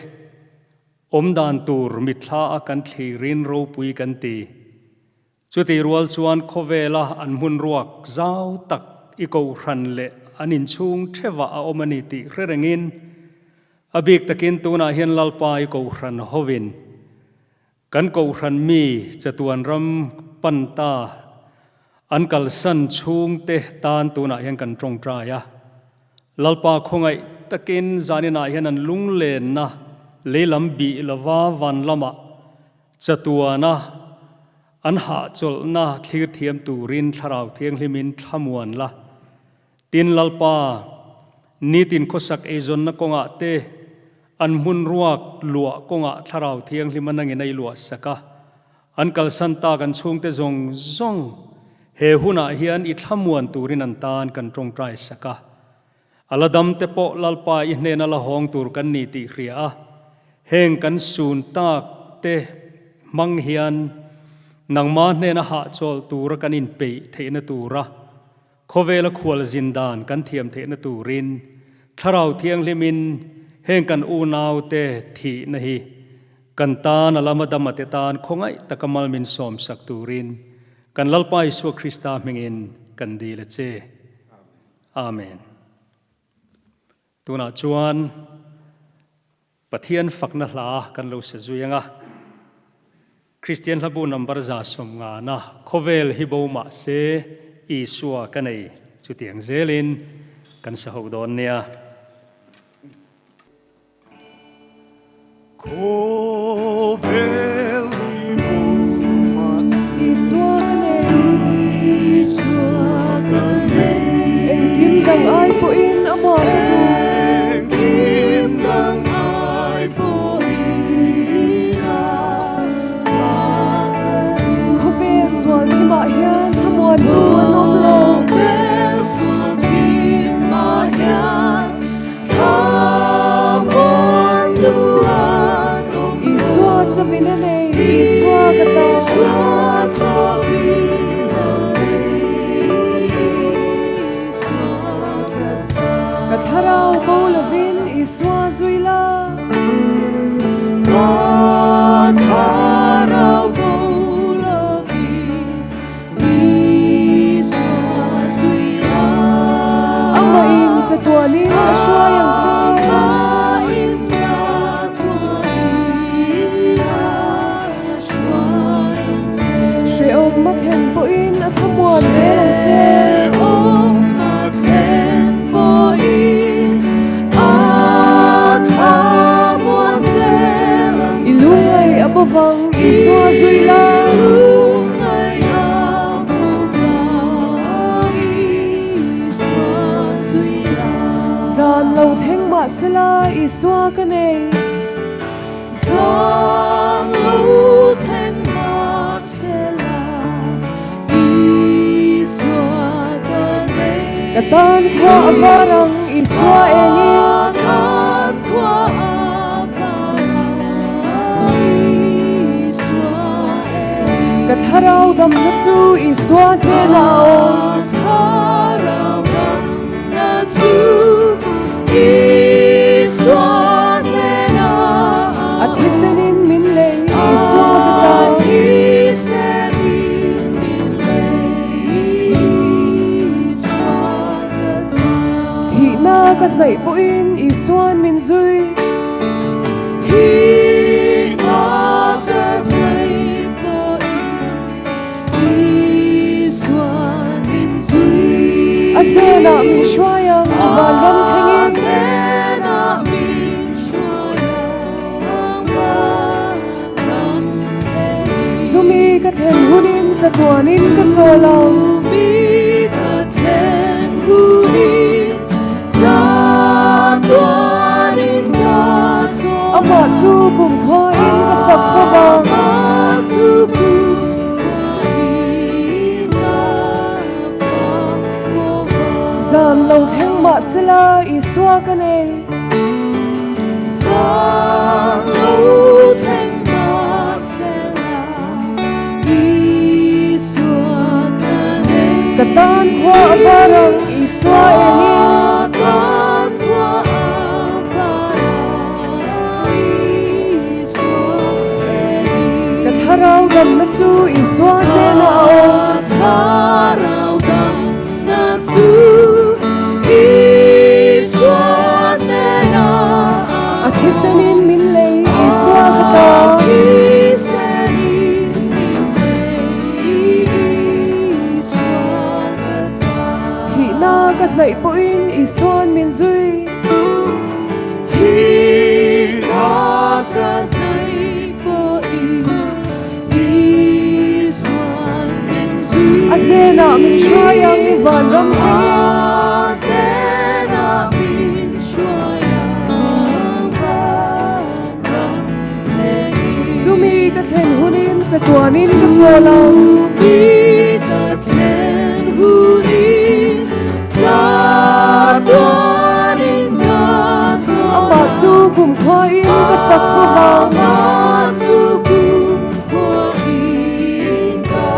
awmdan tur mitthla a kan thlirin ropui kan ti. Chutih rual chuan khawvela an hmun ruak zau tak i kohhran leh an inchhung thevah a awm a ni tih hre rengin, a bik takin tunah hian Lalpa i kohhran hovin kan kohhran mi chatuan ram pan ta an kalsan chhungte tan tunah hian kan tawngtai a. Lalpa khawngaih takin zaninah hian an lunglenna leilam bih lova van lamah Chatuana an hahchawlhna thlir thiam turin Thlarau Thianghlimin thlamuan la. Tin Lalpa, nitin khawsak eizawnna kawngah te, an hmun ruak luah kawngah Thlarau Thianghlim a nangin a i luah sak a. An kalsan tak an chhungte zawng zawng he hunah hian i thlamuan turin an tan kan tawngtai sak a. A la dam te pawh Lalpa i hnena la hawng tur kan ni tih hria a, heng kan sun tak te hmang hian nangma hnena hahchawl tura kan inpeih theihna tura khawvela khual zin dan kan thiam theihna turin Thlarau Thianghlimin heng kan unau te thihna hi kan tan a lama dama te tan khawngaih taka mal min sawmsak turin kan Lalpa Isua Krista hmingin kan dil a che. Amen. Tunah chuan Pathian fakna hla kan lo se zui anga Kristian hlabu number 150 na khawvel hi bo mah se Isua ka nei chutiang zelin kan sa ho dawn nia. Khawvel hi bo mah se. Isua ka nei. Isua ka nei. Engkim dang ai pawhin amah ka duh. Engkim dang ai. Ka thlarau bo lovin Isua zui la. Ka thlarau bo lovin Isua zui la. Amah in chatuanin a hruai ang che. Amah in chatuanin a hruai ang che. Hrehawm a thlen pawhin a thlamuan zel ang che. Hrehawm a thlen pawhin a thlamuan zel ang che. I lungngaih a bo vang Isua zui la. I lungngaih a bo vang Isua zui la. Zan lo thleng mahsela Isua ka nei. Zan lo thleng mahsela Isua ka nei. Ka tan khua a var ang Isua engin. Ka tan khua a var ang Isua engin. Ka thlarau damna chu Isua hnenah a awm. Ka thlarau damna chu Isua hnenah a thisenin min lei Isua ka tan. A thisenin min lei Isua ka tan. Thihna ka hnaih pawhin Isua'n min zui. Thihna ka hnaih pawhin Isua'n min zui. A hnenah min hruai ang vanram thlengin. A hnenah min hruai ang vanram thlengin. Chumi ka thlen hunin chatuanin ka chawl ang. Chumi ka thlen hunin chatuanin ka chawl ang. Amah chu kumkhuain ka fak fo vang. Amah chu kumkhuain ka fak fo vang. Zan lo thleng mahsela Isua ka nei. Zan lo thleng mahsela Isua ka nei. Ka tan khua a var ang Isua engin. Ka tan khua a var ang Isua engin. Ka thlarau damna chu Isua hnenah a awm. Ka thlarau damna chu Isua hnenah a awm. A thisenin min lei Isua ka ta. A thisenin min lei Isua ka ta. Thihna ka hnaih pawhin Isua'n min zui. Thihna ka hnaih pawhin Isua'n min zui. A hnenah min hruai ang vanram thlengin. A hnenah min hruai ang vanram thlengin. Chumi ka thlen hunin chatuanin ka chawl ang. Chumi ka thlen hunin chatuanin ka chawl ang. Amah chu kumkhuain ka fak fo vang. Amah chu kumkhuain ka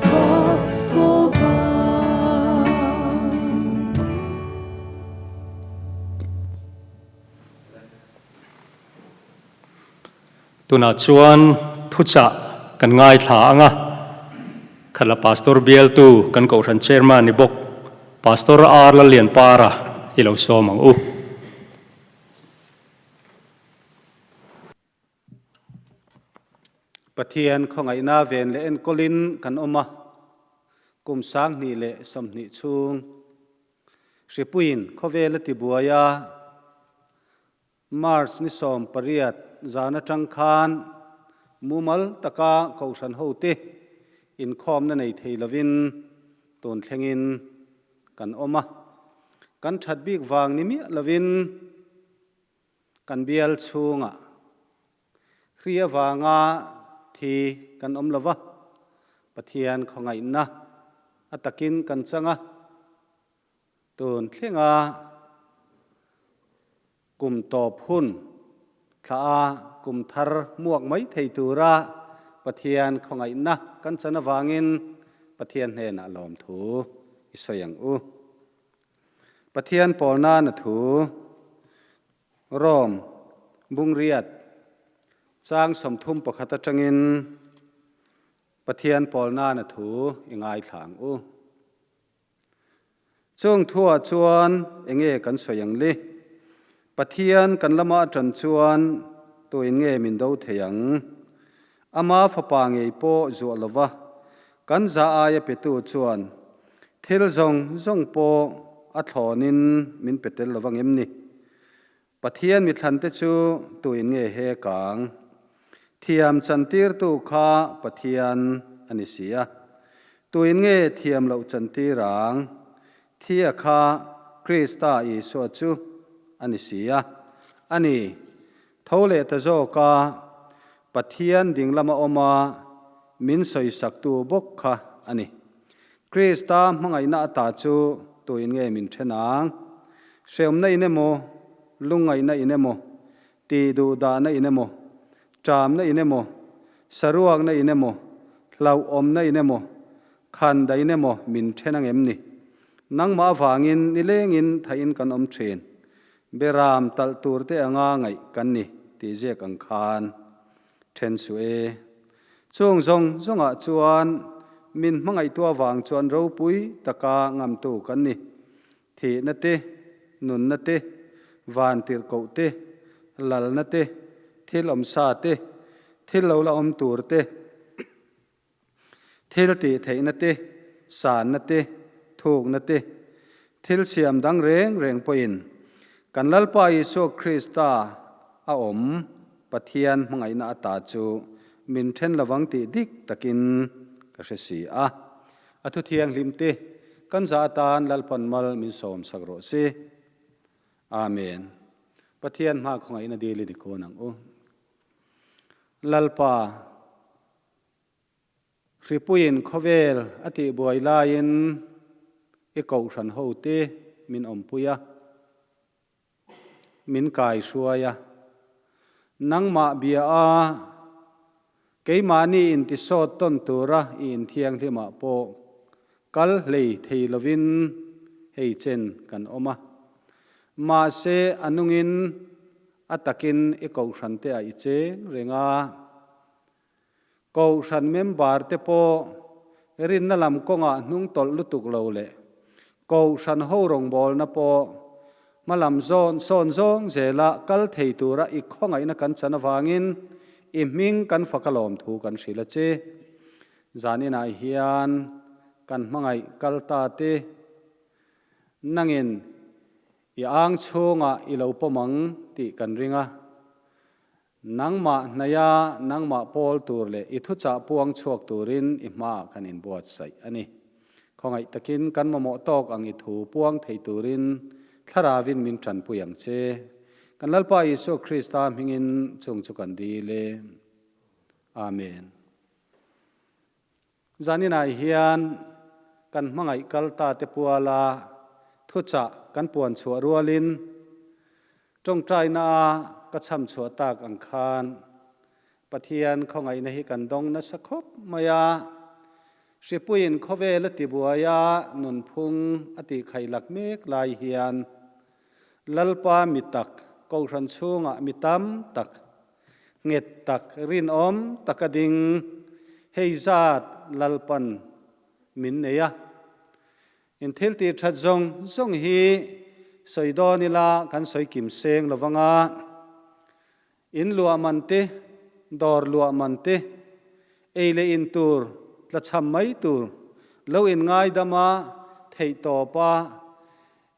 fak fo vang. Tunah chuan thuchah kan ngaithla ang a, khatla Pastor bialtu kan Kohhran Chairman ni bawk Pastor R Lallianpara i lo sawm ang u. Pathian khawngaihna ven leh enkawlin kan awm a, kum 2020 chhung hripuiin khawvel a tibuai a, March ni 18 zan atang khan mumal taka Kohhran hote inkhawmna nei thei lovin tun thlengin kan awm a. Kan that bik vang ni miah lovin kan bial chhungah hri avanga thi kan awm lova, Pathian khawngaihna a takin kan chang a. Tun thlenga kum tawp hun thla a kum thar muak mai thei tura Pathian khawngaihna kan chan avangin Pathian hnenah lawmthu i sawi ang u. Pathian pawl nana thu Rom bungriat chang 31 atangin Pathian pawl nana thu i ngaithla ang u. Chung thuah chuan enge kan sawi ang li? Pathian kan lama atan chuan tuin nge min do thei ang? Ama fapa ngei pawh zuah lova kan za aia petu chuan thil zawng zawng pawh a thlawnin min pe tel lovang em ni? Pathian mithlante chu tuin nge he kang? Thiam chantirtu kha Pathian a ni si a. Tuin nge thiam loh chantir ang? Thia kha Krista Isua chu a ni si a. A ni, tho leh ta zawka Pathian ding lama awma min sawisaktu bawk kha a ni. Krista hmangaihna ata chu tuin nge min then ang? Hreawmna in emaw, lungngaihna in emaw, tih duhdahna in emaw, ṭamna in emaw, saruakna in emaw, hlauhawmna in emaw, khandain emaw min then ang em ni? Nangmah avangin nilengin thaihin kan awm ṭhin. Beram talh turte anga ngaih kan ni tih ziak ang khan. Then suh e. Chung zawng zawngah chuan min hmangaihtu avang chuan ropui taka ngamtu kan ni. Thihna te, nunna te, van tirhkoh te, lalna te, thil awmsa te, thil lo la awm tur te, Thil tih theihna te, sanna te, thukna te, thil siam dang reng reng pawhin kan Lalpa Isua Krista a awm Pathian hmangaihna ata chu min then lovang tih dik takin ka hre si a. A thu thianghlim te kan zah atan Lalpan mal min sawm sak rawh se. Amen. Pathian hma khawngaihna dil i ni kawn ang u. Lalpa. Hripuiin khawvel a tihbuai laiin i kohhran hote min awmpui a, min kaihruai a. Nangmah bia a, keimahni intisawt tawn tura i inthianghlimah pawh kal hlei thei lovin hei chen kan awm a. Mahse a nungin a takin i kohhrante ah i cheng reng a. Kohhran member te pawh rinna lam kawngah hnung tawlh lutuk lo leh Kohhran ho rawngbawlna pawh hma lam zawn sawn zawng zela kal thei tura i khawngaihna kan chan avangin i hming kan fak a lawm thu kan hrilh a che. Zaninah hian kan hmangaih kal ta te nangin i ang chhungah i lo pawm ang tih kan ring a. Nangmah hnaia nangmah pawl tur leh i thuchah puang chhuak turin i hmaah kan inbuatsaih a ni. Khawngaih takin kan mamawh tawk ang i thu puang thei turin Thlaravin min tanpui ang che. Kan Lalpa Isua Krista hmingin chung chu kan dil e. Amen. Zaninah hian kan hmangaih kal ta te puala thuchah kan puan chhuah rualin tawngtaina a ka chham chhuah tak ang khan Pathian khawngaihna hi kan dawng nasa khawp mai a. Hripuiin khawvel a tibuai a, nunphung a tihkhaih lak mek lai hian Lalpa mi tak, Kohhran chhungah mi tam tak, Nghet tak, rinawm taka ding, hei zat Lalpan min nei a. In thil tih that zawng zawng hi sawi dawn ila kan sawi kim seng lo vang a. In luah man te, dawr luah man te, ei leh in tur, tlachham mai tur, lo in ngaidam a, theih tawp a,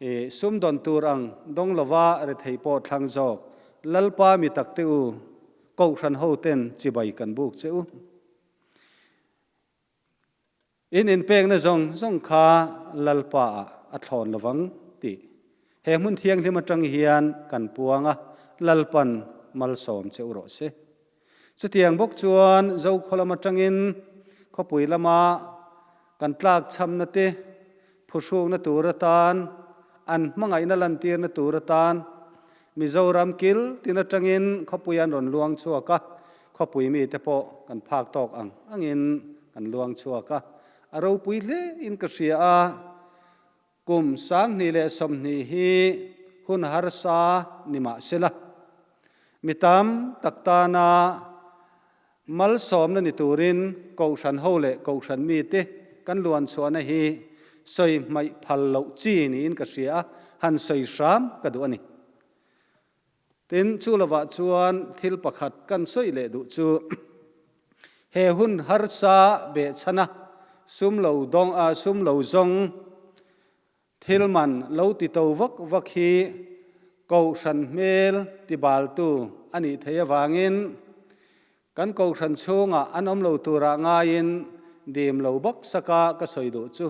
I sumdawn tur ang dawng lova rethei pawh thlang zawk. Lalpa mi takte u, Kohhran ho ten chibai kan buk che u. In inpekna zawng zawng kha Lalpa ah a thlawn lovang tih he hmun thianghlim atang hian kan puang a, Lalpan malsawm che u rawh se. Chutiang bawk chuan Zokhaw lam atangin khawpui lama kan tlakchhamna te phuhrukna tur atan, an hmangaihna lantirna tur atan Mizoram kil tin atangin khawpui an rawn luang chhuak a. Khawpui mite pawh kan phak tawk ang angin kan luang chhuak a, a ropui hle in ka hria a. Kum 2020 hi hun harsa ni mah sela, mi tam tak tana malsawmna ni turin Kohhran ho leh Kohhran mite kan luan chhuahna hi sawi hmaih phal loh chi niin ka hria a, han sawi hram ka duh a ni. Tin, chu lovah chuan thil pakhat kan sawi leh duh chu, he hun harsa behchhana sum lo dawng a, sum lo zawng thil man lo ti to vak vak hi Kohhran hmel tibaltu a nih theih avangin kan Kohhran chhungah an awm lo turah ngaiin dim lo bawk saka ka sawi duh chu,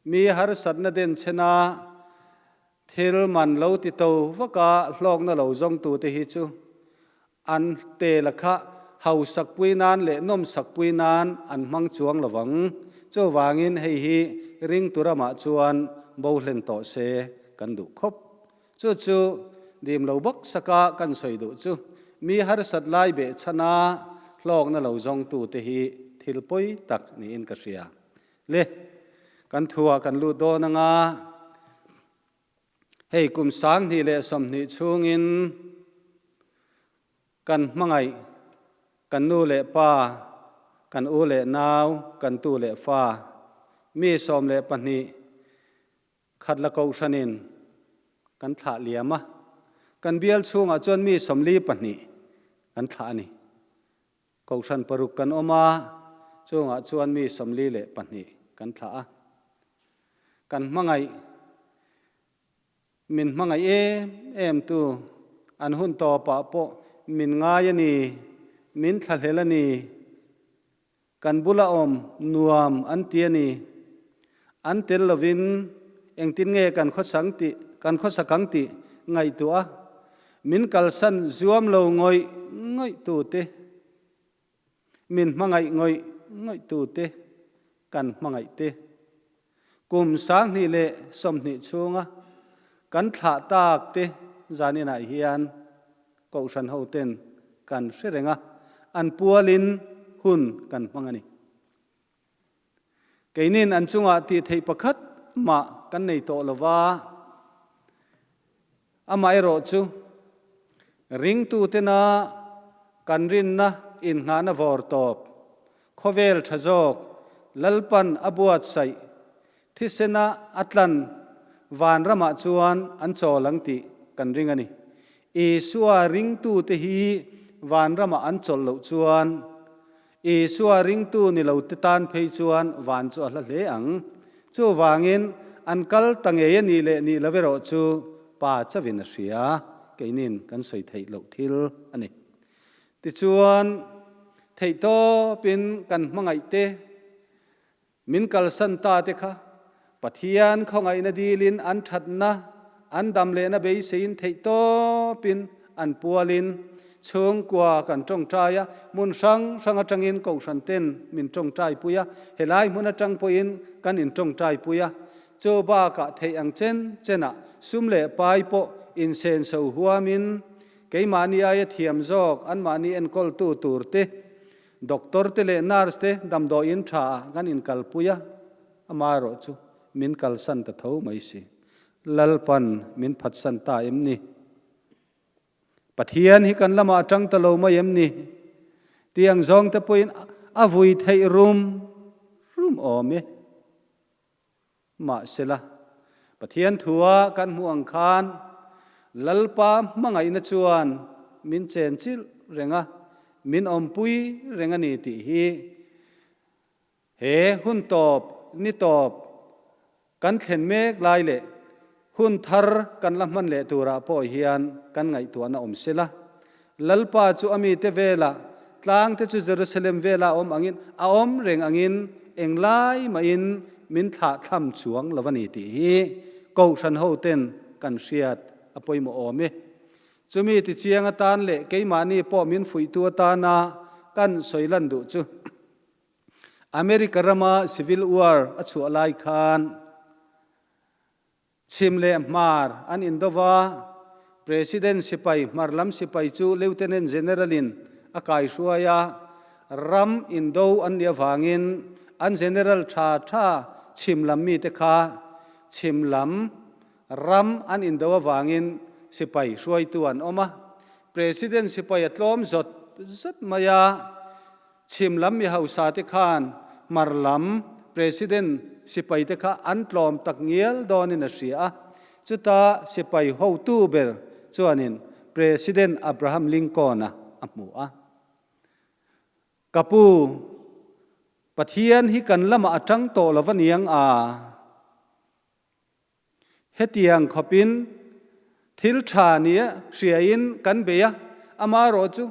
mi harsatna denchhena Thil man lo ti to vaka hlawkna lo zawngtute hi chu an tel a kha hausakpui nan leh nawmsakpui nan an hmang chuang lo vang. Chuvangin hei hi ringtu ramah chuan bo hlen tawh se kan duh khawp. Chu chu dim lo bawk saka kan sawi duh chu mi harsat lai behchhana hlawkna lo zawngtute hi thil pawi tak niin ka hria. Le, kan thuah kan lut dawn anga, hei kum 2020 chhungin kan hmangaih, kan nu leh pa, kan u leh nau, kan tu leh fa, mi 12 khat la kohhranin kan thlah liam a, kan bial chhungah chuan mi 42 kan thlah a ni. Kohhran paruk kan awm a, chungah chuan mi 42 kan thlah a. Kan hmangaih, min hmangaih em em tu, an hun tawpah pawh min ngai a ni, min thlahlel a ni, kan bula awm nuam an ti a ni. An tel lovin engtin nge kan khawsang tih, kan khawsakang tih ngaihtuah a, min kalsan zuam lo ngawih ngawih tute, min hmangaih ngawih ngawih tute kan hmangaih te. Kum 2020 chhunga kan thlah tak te zaninah hian Kohhran hoten kan hre reng a, an pualin hun kan hmang a ni. Keinin an chungah tih theih pakhat mah kan nei tawh lo va, amaherawh chu ringtutena kan rinna inngahna vawr tawp, khawvel tha zawk Lalpan a buatsaih thisena a tlan vanramah chuan an chawl ang tih kan ring a ni. Isua ringtute hi vanramah an chawlh loh chuan Isua ringtu ni lote tan phei chuan van chu a hla hle ang. Chuvangin, an kal ta ngei a nih leh nih lo erawh chu Pa chavin a hria, keinin kan sawi theih loh thil a ni. Tichuan, theihtawpin kan hmangaihte Min kalsan ta te kha Pathian khawngaihna dilin an thatna, an dam lehna beiseiin theihtawpin an pualin chhungkua kan tawngtai a, hmun hrang hrang atangin kohhran ten min tawngtai pui a, helai hmun atang pawhin kan intawngtai pui a. Chu bakah theih ang chen chenah sum leh pai pawh insenso huamin keimahni aia thiam zawk anmahni enkawltu tur te Doctor te leh nurse te damdawiin tha ah kan inkalpui a, amaherawh chu min kalsan ta tho mai si. Lalpan min phatsan ta em ni? Pathian hi kan lamah a tang ta lo mai em ni? Tiang zawng te pawhin a vui theih rum rum awm e. Mahsela, Pathian thua kan hmuh ang khan Lalpa hmangaihna chuan min chen chilh reng a, min awmpui reng a ni tih hi he hun tawp, ni tawp kan thlen mek lai leh hun thar kan la hman leh turah pawh hian kan ngaihtuahna awm sela. Lalpa chu a mite velah, tlangte chu Jerusalem vela a awm angin, a awm reng angin englai mahin min thlahthlam chuang lo a ni tih hi Kohhran hoten kan hriat a pawimawh awm e. Chumi tichiang atan leh keimahni pawh min fuihtu atana kan sawi lan duh chu America rama Civil War a chhuah lai khan, Chhim leh Hmar an indo va, President sipai, Hmar lam sipai chu Lieutenant General in a kaihruai a, ram indo an nih avangin an general tha tha chhim lam mite kha chhim lam ram an indo avangin sipai hruaitu an awm a, President sipai a tlawm zawt zawt mai a, chhim lam mi hausa te khan hmar lam President sipai te kha an tlawm tak ngial dawnin a hria a, chuta sipai hotu ber chuanin President Abraham Lincoln-a a hmu a. Ka pu, Pathian hi kan lamah a tang tawh lo va niang a? Hetiang khawpin thil tha nia hriain kan bei a, amaherawh chu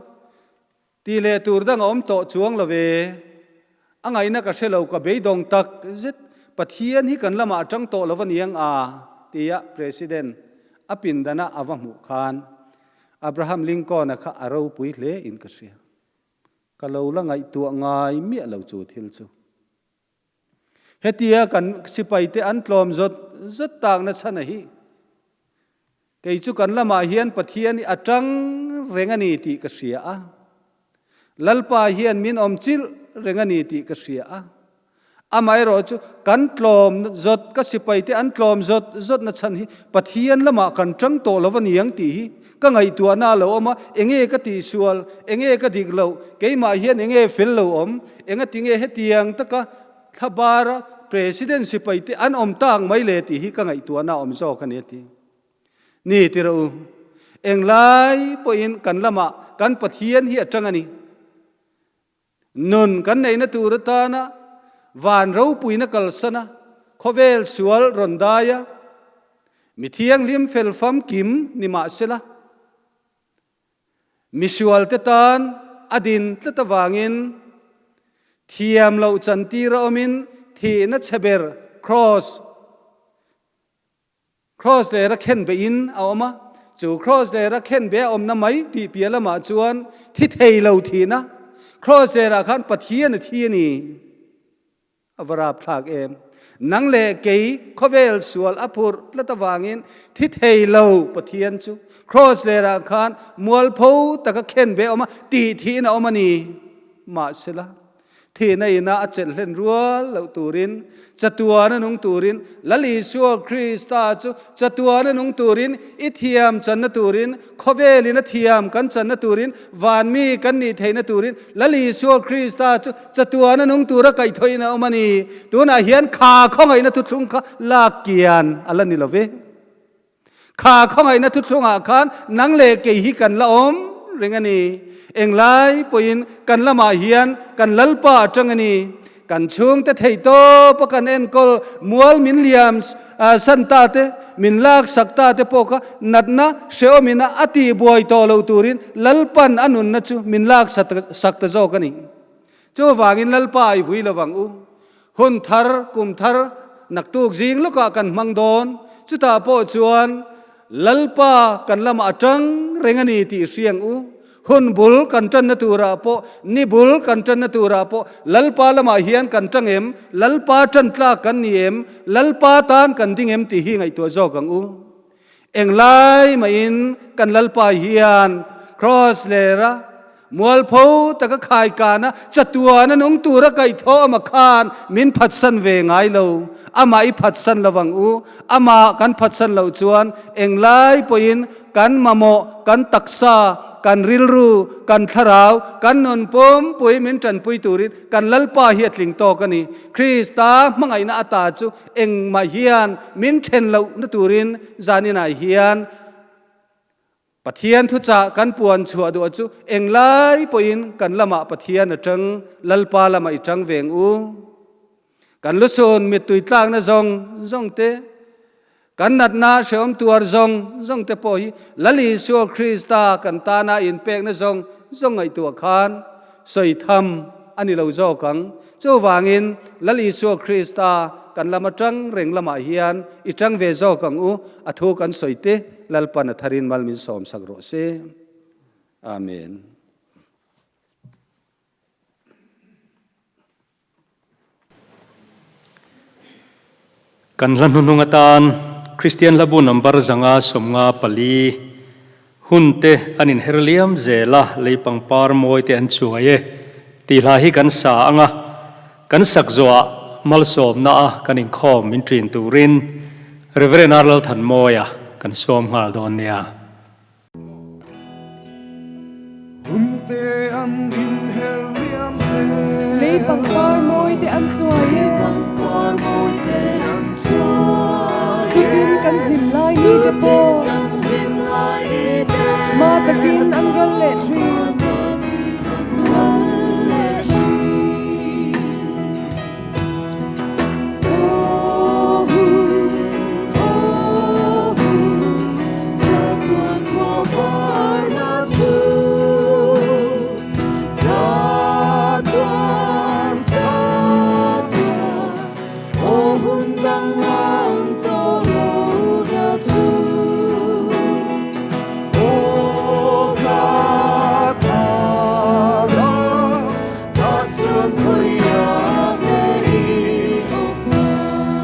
ti leh tur dang a awm tawh chuang lo ve. A ngaihna ka hre lo, ka beidawng tak zet. Pathian hi kan lamah a tang tawh lo va niang a, tia President a pindana a va hmuh khan Abraham Lincoln-a kha a ropui hle in ka hria. Ka lo la ngaihtuah ngai miah lo chu thil chu. Hetia kan sipaite an tlawm zawt zawt takna chhan a hi, kei chu kan lamah hian Pathian hi a tang reng a ni tih ka hria a, Lalpa hian min awm chilh reng a ni tih ka hria a, amaherawh chu kan tlawm zawt, ka sipaite an tlawm zawt zawtna chhan hi Pathian lamah kan tang tawh lo a ni ang tih hi ka ngaihtuahna a lo awm a, enge ka tihsual, enge ka dik loh, keimah hian enge fel lo awm, Engatinge hetiang taka thlabara President sipai te an awm tak mai le tih hi ka ngaihtuahna a awm zawk a ni a ti. Ni ti rawh u, englai pawhin kan lamah kan Pathian hi a tang a ni. Nun kan neihna tur atana van ropuina kalsana khawvel sual rawn daia mi thianghlim fel famkim ni mahsela, Misualte tan a din tlat avangin thiam loh chantir a awmin thihna chhe ber Kraws, Kraws lera khenbeihin a awm a. Chu Kraws lera khenbei a awmna mai tih piah lamah chuan thi thei lo thihna Kraws lerah khan Pathian a thi a ni. A va rapthlak em? Nang leh kei khawvel sual a phurh tlat avangin thi thei lo Pathian chu Kraws lerah khan mualpho taka khen ve a awm a, tih thihin a awm a ni. Mahsela, thihna ina a chelh hlen rual loh turin, chatuana nung turin, Lal Isua Krista chu chatuana nung turin, i thiam channa turin, Khawvelin a thiam kan channa turin, vanmi kan nih theihna turin Lal Isua Krista chu chatuana nung tura kaihthawhin a awm a ni. Tunah hian kha khawngaihna thuthlung kha lak kian a la ni lo ve. Kha khawngaihna thuthlungah khan nang leh kei hi kan la awm reng a ni. Englai pawhin kan lamah hian kan Lalpa atang a ni. Kan chhungte theih tawp a kan enkawl mual min liam san ta te, min lak sak ta te pawh kha natna hrehawmina a tih buai tawh lo turin Lalpan a nunna chu min lak sak ta zawk a ni. Chuvangin Lalpa i vui lovang u. Hun thar, kum thar, naktuk zing lawkah kan hmang dawn. Chutah pawh chuan Lalpa kan lamah a tang reng a ni tih hriang u. Hun bul kan tanna turah pawh, ni bul kan tanna turah pawh Lalpa lamah hian kan tang em? Lalpa tan tlak kan ni em? Lalpa tan kan ding em tih hi ngaihtuah zawk ang u. Englai maiin kan Lalpa hian Kraws lera mualpho taka khaikana chatuana nung tura kaihthawh ama khan min phatsan ve ngai lo. Amah i phatsan lovang u. Amah kan phatsan loh chuan englai pawhin Kan mamawh, kan taksa, kan rilru, kan thlarau, kan nun pumpui min tanpui turin kan Lalpa hi a tling tawk a ni. Krista hmangaihna ata chu engmah hian min then lohna turin zaninah hian Pathian thuchah kan puan chhuah duh chu englai pawhin kan lamah Pathian a tang, Lalpa lamah i tang veng u. Kan lusun mittui tlakna zawng zawng te, kan natna hrehawm tuar zawng zawng te pawh hi Lal Isua Krista kan tana inpekna zawng zawng ngaihtuah khan sawi tham a ni lo zawk ang. Chuvangin Lal Isua Krista kan lam atang reng lamah hian i tang ve zawk ang u, a thu kan sawi te Lalpan a tharin mal min sawmsak rawh se. Amen. Kan hla hnuhnung atan Kristian Hlabu number 594. Hun te an inher liam zel a, lei pangpar mawi te an chuai e tih hla hi kan sa ang a, kan sak zawhah malsawmna a kan inkhawm min ṭin turin Reverend R. Lalthanmawia kan sawm nghal dawn nia. Hun te an inher liam zel. Lei pangpar mawi te an chuai e. Chutin kan hlim lai ni te pawh. Ma takin an ral leh thin.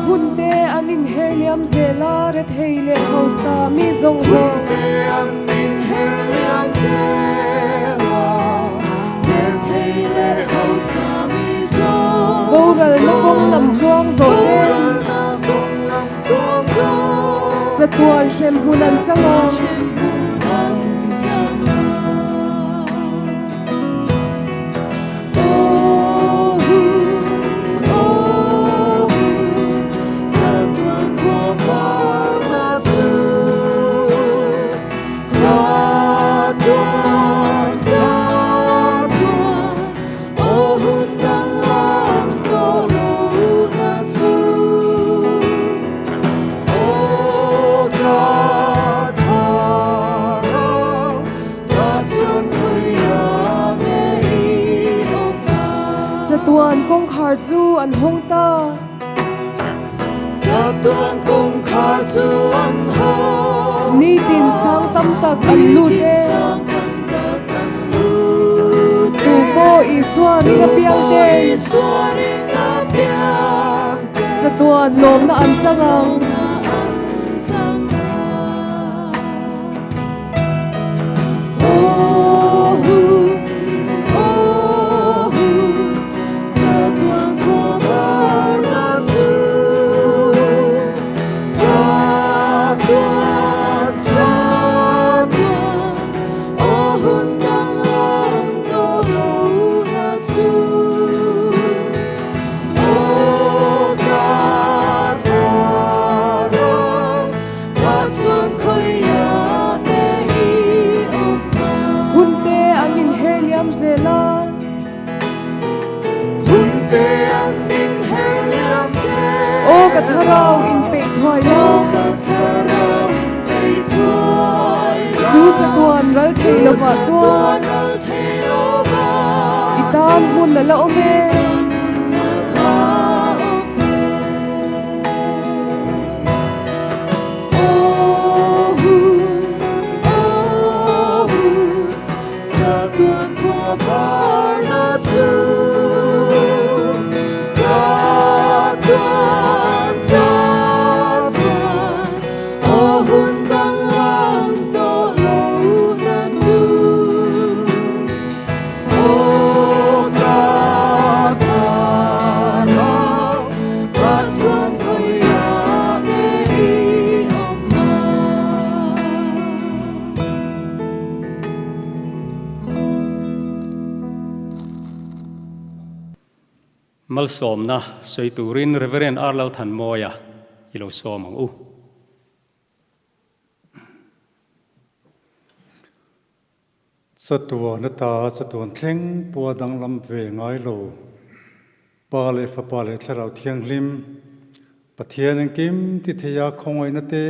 Hunte an inher liam zel a, rethei leh hausa mi zawng zawng. Boralna kawng lam tluang zawh ten chatuan hremhmun an chang ang. Chatuan kawngkhar chu an hawng ta. Chatuan kawngkhar chu an hawng. Nitin sang tam tak an lut e. Tu pawh Isua ring apiang te. Chatuan lawmna an chang ang. Hunte an inher liam zel a. Aw ka thlarau inpeih thuai la. Chu chatuan ral theih lovah chuan i tan hmun a la awm e. Malsawmna sawi turin Rev. R. Lalthanmawia i lo sawm ang u. Chatuan ata chatuan thleng pawh a danglam ve ngai lo. Pa leh Fapa leh Thlarau Thianghlim, Pathian engkim ti theia khawngaihna te,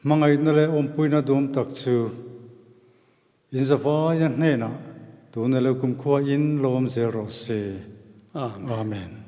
hmangaihna leh awmpuina duam tak chu inzavaia hnenah tuna lo kumkhua in lo awm zel rawh se. Amen. Amen.